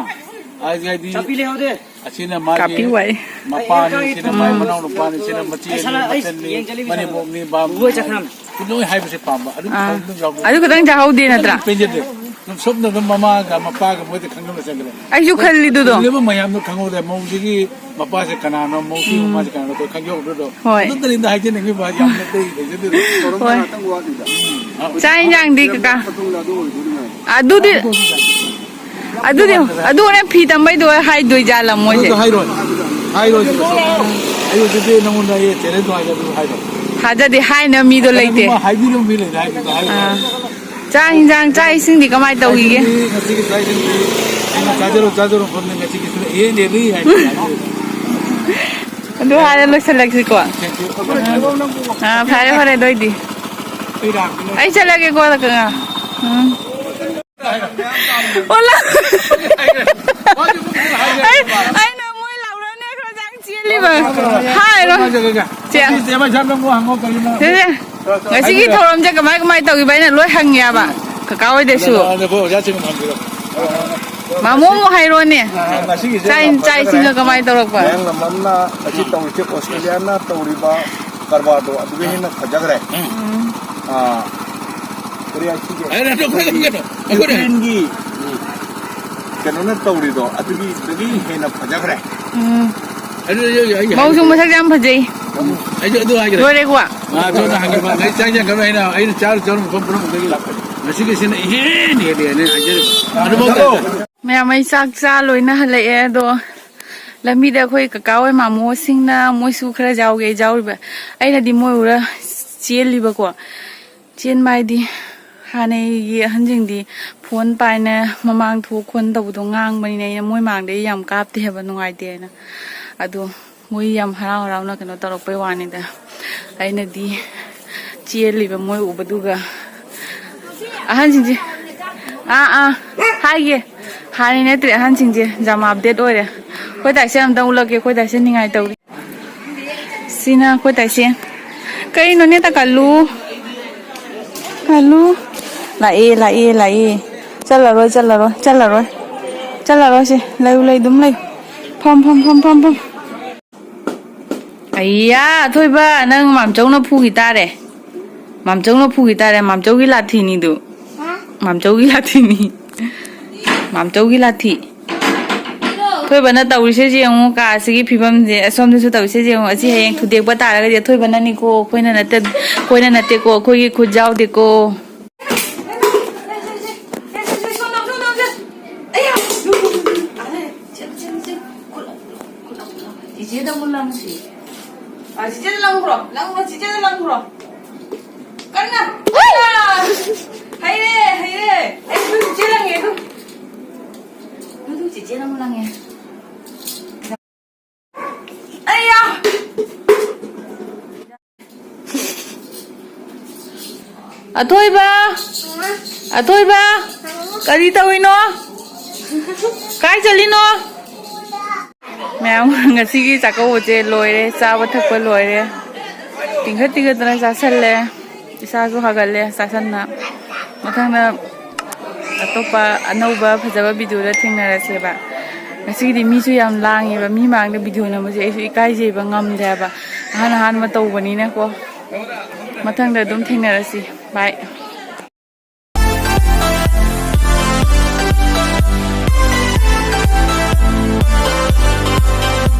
ꯍꯥꯏꯗꯤ, ꯍꯥꯏꯗꯤ, ꯆꯥꯄꯤ ꯂꯩꯍꯧꯗꯦ꯫ ꯑꯁꯤꯅ ꯃꯥꯒꯤ ꯀꯥꯄꯤ ꯋꯥꯏ꯫ ꯃꯄꯥꯅꯤ, ꯑꯩ ꯁꯤꯅ ꯃꯥꯒꯤ ꯎꯝ꯫ ꯃꯅꯥꯎ ꯅꯨꯄꯥꯅꯤ, ꯁꯤꯅ ꯃꯆꯦꯅꯤ, ꯑꯩ ꯁꯥꯟꯅ-, ꯑꯩ ꯃꯆꯟꯅꯤ, ꯌꯦꯡ ꯆꯠꯂꯤꯒꯦ ꯁꯥꯟꯅ-, ꯃꯅꯦꯝꯕꯣꯛꯅꯤ, ꯕꯥꯝ-, ꯂꯣꯏ ꯆꯠꯈ꯭ꯔꯝꯅꯤ꯫ ꯂꯣꯏ ꯍꯥꯏꯕꯁꯦ ꯄꯥꯝꯕ꯫ ꯑꯗꯨꯝ ꯑꯥ꯫ ꯊꯧꯕꯗꯨꯝ ꯌꯥꯎꯕ꯫ ꯑꯗꯨ ꯈꯛꯇꯪ ꯆꯥꯍꯧꯗꯦ ꯅꯠꯇ꯭ꯔꯥ? ꯄꯦꯟꯖꯗꯦ꯫ ꯑꯗꯨꯝ ꯁꯣꯝꯗ ꯑꯗꯨꯝ ꯃꯃꯥꯒ ꯃꯄꯥꯒ ꯃꯣꯏꯗ ꯈꯪꯍꯟꯕ ꯆꯪꯈ꯭ꯔꯦ꯫ ꯑꯩꯁꯨ ꯈꯜꯂꯤꯗꯨꯗꯣ꯫ ꯎꯔꯤꯕ ꯃꯌꯥꯝꯗꯣ ꯈꯪꯍꯧꯗꯦ꯫ ꯃꯧꯁꯤꯒꯤ ꯃꯄꯥꯁꯦ ꯀꯅꯥꯅꯣ, ꯃꯧꯁꯤꯒꯤ ꯎꯝ꯫ ꯃꯃꯥꯁꯦ ꯀꯅꯥꯅꯣ ꯑꯩꯈꯣꯏ ꯈꯪꯖꯍꯧꯗ꯭ꯔꯗꯣ꯫ ꯍꯣꯏ꯫ ꯑꯗꯨꯝꯇꯅꯤꯗ ꯍꯥꯏꯖꯅꯤꯡꯉꯤꯕ, ꯌꯥꯝ ꯅꯠꯇꯦ, ꯂꯩꯖꯗꯦꯗ꯫ ꯍꯣꯏ꯫ ꯆꯥꯛ ꯏꯟꯖꯥꯡꯗꯤ ꯀꯀꯥ? ꯑꯗꯨꯗꯤ, ꯑꯗꯨ ꯍꯣꯔꯦꯟ ꯐꯤ ꯇꯝꯕꯩꯗꯣ ꯍꯥꯏꯗꯣꯏ ꯖꯥꯠꯂ ꯃꯣꯏꯁꯦ? ꯑꯗꯨꯗꯣ ꯍꯥꯏꯔꯣꯏ꯫ ꯍꯥꯏꯔꯣꯏ꯫ ꯑꯩ ꯍꯧꯖꯤꯛꯇꯤ ꯅꯉꯣꯟꯗ ꯑꯩ ꯆꯦꯂꯦꯟꯖ ꯍꯥꯏꯒꯦ, ꯑꯗꯨ ꯍꯥꯏꯔꯣꯏ꯫ ꯊꯥꯖꯗꯦ, ꯍꯥꯏꯅꯕ ꯃꯤꯗꯣ ꯂꯩꯇꯦ꯫ ꯃꯥ ꯍꯥꯏꯕꯤꯅꯕ ꯃꯤ ꯂꯩꯇꯦ ꯍꯥꯏꯗꯨꯗ ꯍꯥꯏꯔꯣꯏ꯫ ꯑꯥ꯫ ꯆꯥꯛ ꯏꯟꯖꯥꯡ, ꯆꯥꯛ ꯏꯁꯤꯡꯗꯤ ꯀꯃꯥꯏꯅ ꯇꯧꯈꯤꯒꯦ? ꯆꯥꯛ ꯏꯁꯤꯡꯗꯤ, ꯉꯁꯤꯒꯤ ꯆꯥꯛ ꯏꯁꯤꯡꯗꯤ ꯑꯩꯅ ꯆꯥꯖꯔꯣ, ꯆꯥꯖꯔꯣ ꯐꯝꯗ ꯉꯁꯤꯒꯤꯁꯤꯅ ꯏꯍꯦꯟ ꯍꯦꯜꯂꯤ ꯍꯥꯏꯅ ꯍꯥꯏꯖꯔꯤ꯫ ꯑꯗꯨ ꯍꯥꯏꯔ ꯂꯣꯏꯁꯤꯜꯂꯁꯤꯀꯣ꯫ Thank you꯫ ꯑꯥ, ꯐꯔꯦ, ꯐꯔꯦ, ꯑꯗꯨ ꯑꯣꯏꯗꯤ꯫ ꯑꯩ ꯂꯥꯛꯀꯅꯤ꯫ ꯑꯩ ꯆꯠꯂꯒꯦꯀꯣ, ꯑꯗꯨꯒ꯫ ꯎꯝ꯫ ꯑꯣꯂꯥ꯫ ꯑꯩ, ꯑꯩꯅ ꯃꯣꯏ ꯂꯥꯎꯔꯅꯦ ꯈꯔ ꯆꯪ ꯆꯦꯜꯂꯤꯕ꯫ ꯍꯥꯏꯔꯣ꯫ ꯆꯦ꯫ ꯆꯦ, ꯆꯦ, ꯉꯁꯤꯒꯤ ꯊꯧꯔꯝꯁꯦ ꯀꯃꯥꯏ ꯀꯃꯥꯏ ꯇꯧꯈꯤꯕ? ꯑꯩꯅ ꯂꯣꯏ ꯍꯪꯉꯦꯕ꯫ ꯀꯀꯥ ꯍꯣꯏꯗꯁꯨ꯫ ꯑꯗꯣ, ꯑꯗꯣ, ꯑꯩꯈꯣꯏ ꯑꯣꯖꯥꯁꯤꯡ ꯍꯪꯕꯤꯔꯣ꯫ ꯃꯥꯃꯣ ꯑꯃꯨꯛ ꯍꯥꯏꯔꯣꯅꯦ꯫ ꯉꯁꯤꯒꯤꯁꯦ ꯆꯥꯛ, ꯌꯥꯝ ꯆꯥꯛ ꯐꯖꯈ꯭ꯔꯦ꯫ ꯏꯁꯤꯡꯒ ꯀꯃꯥꯏ ꯇꯧꯔꯛꯄ? ꯃꯌꯥꯡ ꯂꯝꯕꯝꯅ ꯑꯁꯤ ꯇꯧꯔꯤꯁꯦ, ꯑꯣꯁꯇ꯭ꯔꯦꯂꯤꯌꯥꯅ ꯇꯧꯔꯤꯕ ꯀꯔꯕꯥꯔꯗꯣ ꯑꯗꯨꯒ ꯍꯦꯟꯅ ꯐꯖꯈ꯭ꯔꯦ꯫ ꯎꯝ꯫ ꯑꯥ, ꯀꯔꯤ ꯍꯥꯏꯁꯤꯒꯦ? ꯑꯩꯈꯣꯏꯒꯤ ꯌꯨꯀ꯭ꯔꯦꯟꯒꯤ ꯀꯩꯅꯣꯅ ꯇꯧꯔꯤꯗꯣ ꯑꯗꯨꯒꯤꯗꯒꯤ ꯍꯦꯟꯅ ꯐꯖꯈ꯭ꯔꯦ꯫ ꯎꯝ꯫ ꯑꯗꯨ ꯑꯩ, ꯑꯩ ꯃꯧꯁꯨ ꯃꯁꯛꯁꯨ ꯌꯥꯝ ꯐꯖꯩ꯫ ꯑꯩꯁꯨ ꯑꯗꯨ ꯍꯥꯏꯈ꯭ꯔꯦ꯫ ꯂꯣꯏꯔꯦꯀꯣ? ꯑꯥ, ꯁꯣꯝꯗ ꯍꯪꯉꯤꯕ꯫ ꯑꯩ ꯆꯥꯛ ꯏꯟꯖꯥꯡ ꯀꯩꯅꯣ ꯑꯩꯅ, ꯑꯩꯅ ꯆꯥꯔꯨ ꯆꯥꯔꯨ ꯃꯐꯝ ꯄꯨꯝꯅꯃꯛꯇꯒꯤ ꯂꯥꯛꯄꯅꯤ꯫ ꯉꯁꯤꯒꯤꯁꯤꯅ ꯏꯍꯦꯟ ꯍꯦꯜꯂꯦꯅ ꯍꯥꯏꯖꯔꯤꯕ꯫ ꯑꯗꯨꯐꯥꯎ ꯃꯌꯥꯝ ꯑꯩ ꯆꯥꯛ ꯆꯥ ꯂꯣꯏꯅ ꯍꯜꯂꯛꯑꯦ꯫ ꯑꯗꯣ ꯂꯝꯕꯤꯗ ꯑꯩꯈꯣꯏ ꯀꯀꯥ ꯍꯣꯏ ꯃꯥꯃꯣꯁꯤꯡꯅ ꯃꯣꯏꯁꯨ ꯈꯔ ꯌꯥꯎꯒꯦ ꯌꯥꯎꯔꯤꯕ꯫ ꯑꯩꯅꯗꯤ ꯃꯣꯏ ꯎꯔ ꯆꯦꯜꯂꯤꯕꯀꯣ꯫ ꯆꯦꯟꯕ ꯍꯥꯏꯗꯤ ꯍꯥꯟꯅꯒꯤ ꯑꯍꯟꯁꯤꯡꯗꯤ ꯐꯣꯟ ꯄꯥꯏꯅ ꯃꯃꯥꯡ ꯊꯣꯛ ꯈꯣꯟ ꯇꯧꯕꯗꯣ ꯉꯥꯡꯕꯅꯤꯅ ꯑꯩꯅ ꯃꯣꯏ ꯃꯥꯡꯗ ꯑꯩ ꯌꯥꯝ ꯀꯥꯞꯇꯦ ꯍꯥꯏꯕ, ꯅꯨꯡꯉꯥꯏꯇꯦ ꯍꯥꯏꯅ꯫ ꯑꯗꯣ ꯃꯣꯏ ꯌꯥꯝ ꯍꯔꯥꯎ ꯍꯔꯥꯎꯅ ꯀꯩꯅꯣ ꯇꯧꯔꯛꯄꯩ ꯋꯥꯅꯤꯗ꯫ ꯑꯩꯅꯗꯤ ꯆꯦꯜꯂꯤꯕ ꯃꯣꯏ ꯎꯕꯗꯨꯒ ꯑꯍꯟꯁꯤꯡꯁꯦ, ꯑꯥ, ꯑꯥ, ꯍꯥꯏꯒꯦ꯫ ꯍꯥꯟꯅ ꯅꯠꯇ꯭ꯔꯦ ꯑꯍꯟꯁꯤꯡꯁꯦ ꯌꯥꯝ ꯑꯞꯗꯦꯠ ꯑꯣꯏꯔꯦ꯫ ꯑꯩꯈꯣꯏ ꯇꯥꯏꯁꯦ ꯑꯝꯇ ꯎꯠꯂꯛꯀꯦ, ꯑꯩꯈꯣꯏ ꯇꯥꯏꯁꯦ ꯅꯤꯡꯉꯥꯏ ꯇꯧꯔꯤ꯫ ꯁꯤꯅ ꯑꯩꯈꯣꯏ ꯇꯥꯏꯁꯦ꯫ ꯀꯩꯅꯣꯅꯦ ꯇꯥ ꯀꯜꯂꯨ? ꯀꯜꯂꯨ꯫ ꯂꯥꯛꯑꯦ, ꯂꯥꯛꯑꯦ, ꯂꯥꯛꯑꯦ꯫ ꯆꯠꯂꯔꯣꯏ, ꯆꯠꯂꯔꯣꯏ, ꯆꯠꯂꯔꯣꯏ꯫ ꯆꯠꯂꯔꯣꯏꯁꯦ, ꯂꯩꯌꯨ, ꯂꯩ, ꯑꯗꯨꯝ ꯂꯩ꯫ ꯐꯝ, ꯐꯝ, ꯐꯝ, ꯐꯝ, ꯐꯝ꯫ ꯑꯩꯌꯥ, ꯑꯊꯣꯏꯕ, ꯅꯪ ꯃꯥꯝꯆꯧꯅ ꯐꯨꯈꯤ ꯇꯥꯔꯦ꯫ ꯃꯥꯝꯆꯧꯅ ꯐꯨꯈꯤ ꯇꯥꯔꯦ, ꯃꯥꯝꯆꯧꯒꯤ ꯂꯥꯊꯤꯅꯤꯗꯨ꯫ ꯃꯥꯝꯆꯧꯒꯤ ꯂꯥꯊꯤꯅꯤ꯫ ꯃꯥꯝꯆꯧꯒꯤ ꯂꯥꯊꯤ꯫ ꯑꯊꯣꯏꯕꯅ ꯇꯧꯔꯤꯁꯦ ꯌꯦꯡꯉꯨ, ꯀꯥꯁꯤꯒꯤ ꯐꯤꯕꯝꯁꯦ꯫ ꯑꯁꯣꯝꯗꯁꯨ ꯇꯧꯔꯤꯁꯦ ꯌꯦꯡꯉꯨ꯫ ꯑꯁꯤ ꯍꯌꯦꯡ ꯊꯨꯗꯦꯛꯄ ꯇꯥꯔꯒꯗꯤ ꯑꯊꯣꯏꯕꯅꯅꯤꯀꯣ, ꯑꯩꯈꯣꯏꯅ ꯅꯠꯇꯦ, ꯑꯩꯈꯣꯏꯅ ꯅꯠꯇꯦꯀꯣ, ꯑꯩꯈꯣꯏꯒꯤ ꯈꯨꯠ ꯌꯥꯎꯗꯦꯀꯣ꯫ ꯆꯤꯆꯦꯗ ꯑꯃꯨꯛ ꯂꯪꯁꯤ꯫ ꯑ, ꯆꯤꯆꯦꯗ ꯂꯪꯈ꯭ꯔꯣ, ꯂꯪꯈ꯭ꯔꯣ, ꯆꯤꯆꯦꯗ ꯂꯪꯈ꯭ꯔꯣ꯫ ꯀꯟꯅ! ꯀꯟꯅ! ꯍꯩꯔꯦ, ꯍꯩꯔꯦ! ꯑꯩ ꯑꯗꯨ ꯆꯤꯆꯦ ꯂꯪꯉꯦ, ꯑꯗꯨ꯫ ꯑꯗꯨ ꯆꯤꯆꯦꯅ ꯑꯃꯨꯛ ꯂꯪꯉꯦ꯫ ꯑꯩꯌꯥ! ꯑꯊꯣꯏꯕ! ꯑꯊꯣꯏꯕ! ꯀꯔꯤ ꯇꯧꯔꯤꯅꯣ? ꯀꯥꯏ ꯆꯠꯂꯤꯅꯣ? ꯃꯌꯥꯝ, ꯉꯁꯤꯒꯤ ꯆꯥꯛꯀꯧꯕꯁꯦ ꯂꯣꯏꯔꯦ, ꯆꯥꯕ ꯊꯛꯄ ꯂꯣꯏꯔꯦ꯫ ꯇꯤꯡꯈꯠ ꯇꯤꯡꯈꯠꯇꯅ ꯆꯥꯁꯜꯂꯦ꯫ ꯏꯁꯥꯁꯨ ꯍꯥꯒꯠꯂꯦ ꯆꯥꯁꯟꯅ꯫ ꯃꯊꯪꯗ ꯑꯇꯣꯞꯄ ꯑꯅꯧꯕ ꯐꯖꯕ ꯚꯤꯗꯤꯑꯣꯗ ꯊꯦꯡꯅꯔꯁꯦꯕ꯫ ꯉꯁꯤꯒꯤꯗꯤ ꯃꯤꯁꯨ ꯌꯥꯝ ꯂꯥꯡꯉꯦꯕ, ꯃꯤ ꯃꯥꯡꯗ ꯚꯤꯗꯤꯑꯣ ꯅꯝꯕꯁꯦ ꯑꯩꯁꯨ ꯏꯀꯥꯏꯖꯩꯕ, ꯉꯝꯗꯦ ꯍꯥꯏꯕ꯫ ꯑꯍꯥꯟ ꯑꯍꯥꯟꯕ ꯇꯧꯕꯅꯤꯅꯀꯣ꯫ ꯃꯊꯪꯗ ꯑꯗꯨꯝ ꯊꯦꯡꯅꯔꯁꯤ꯫ ꯕꯥꯏ꯫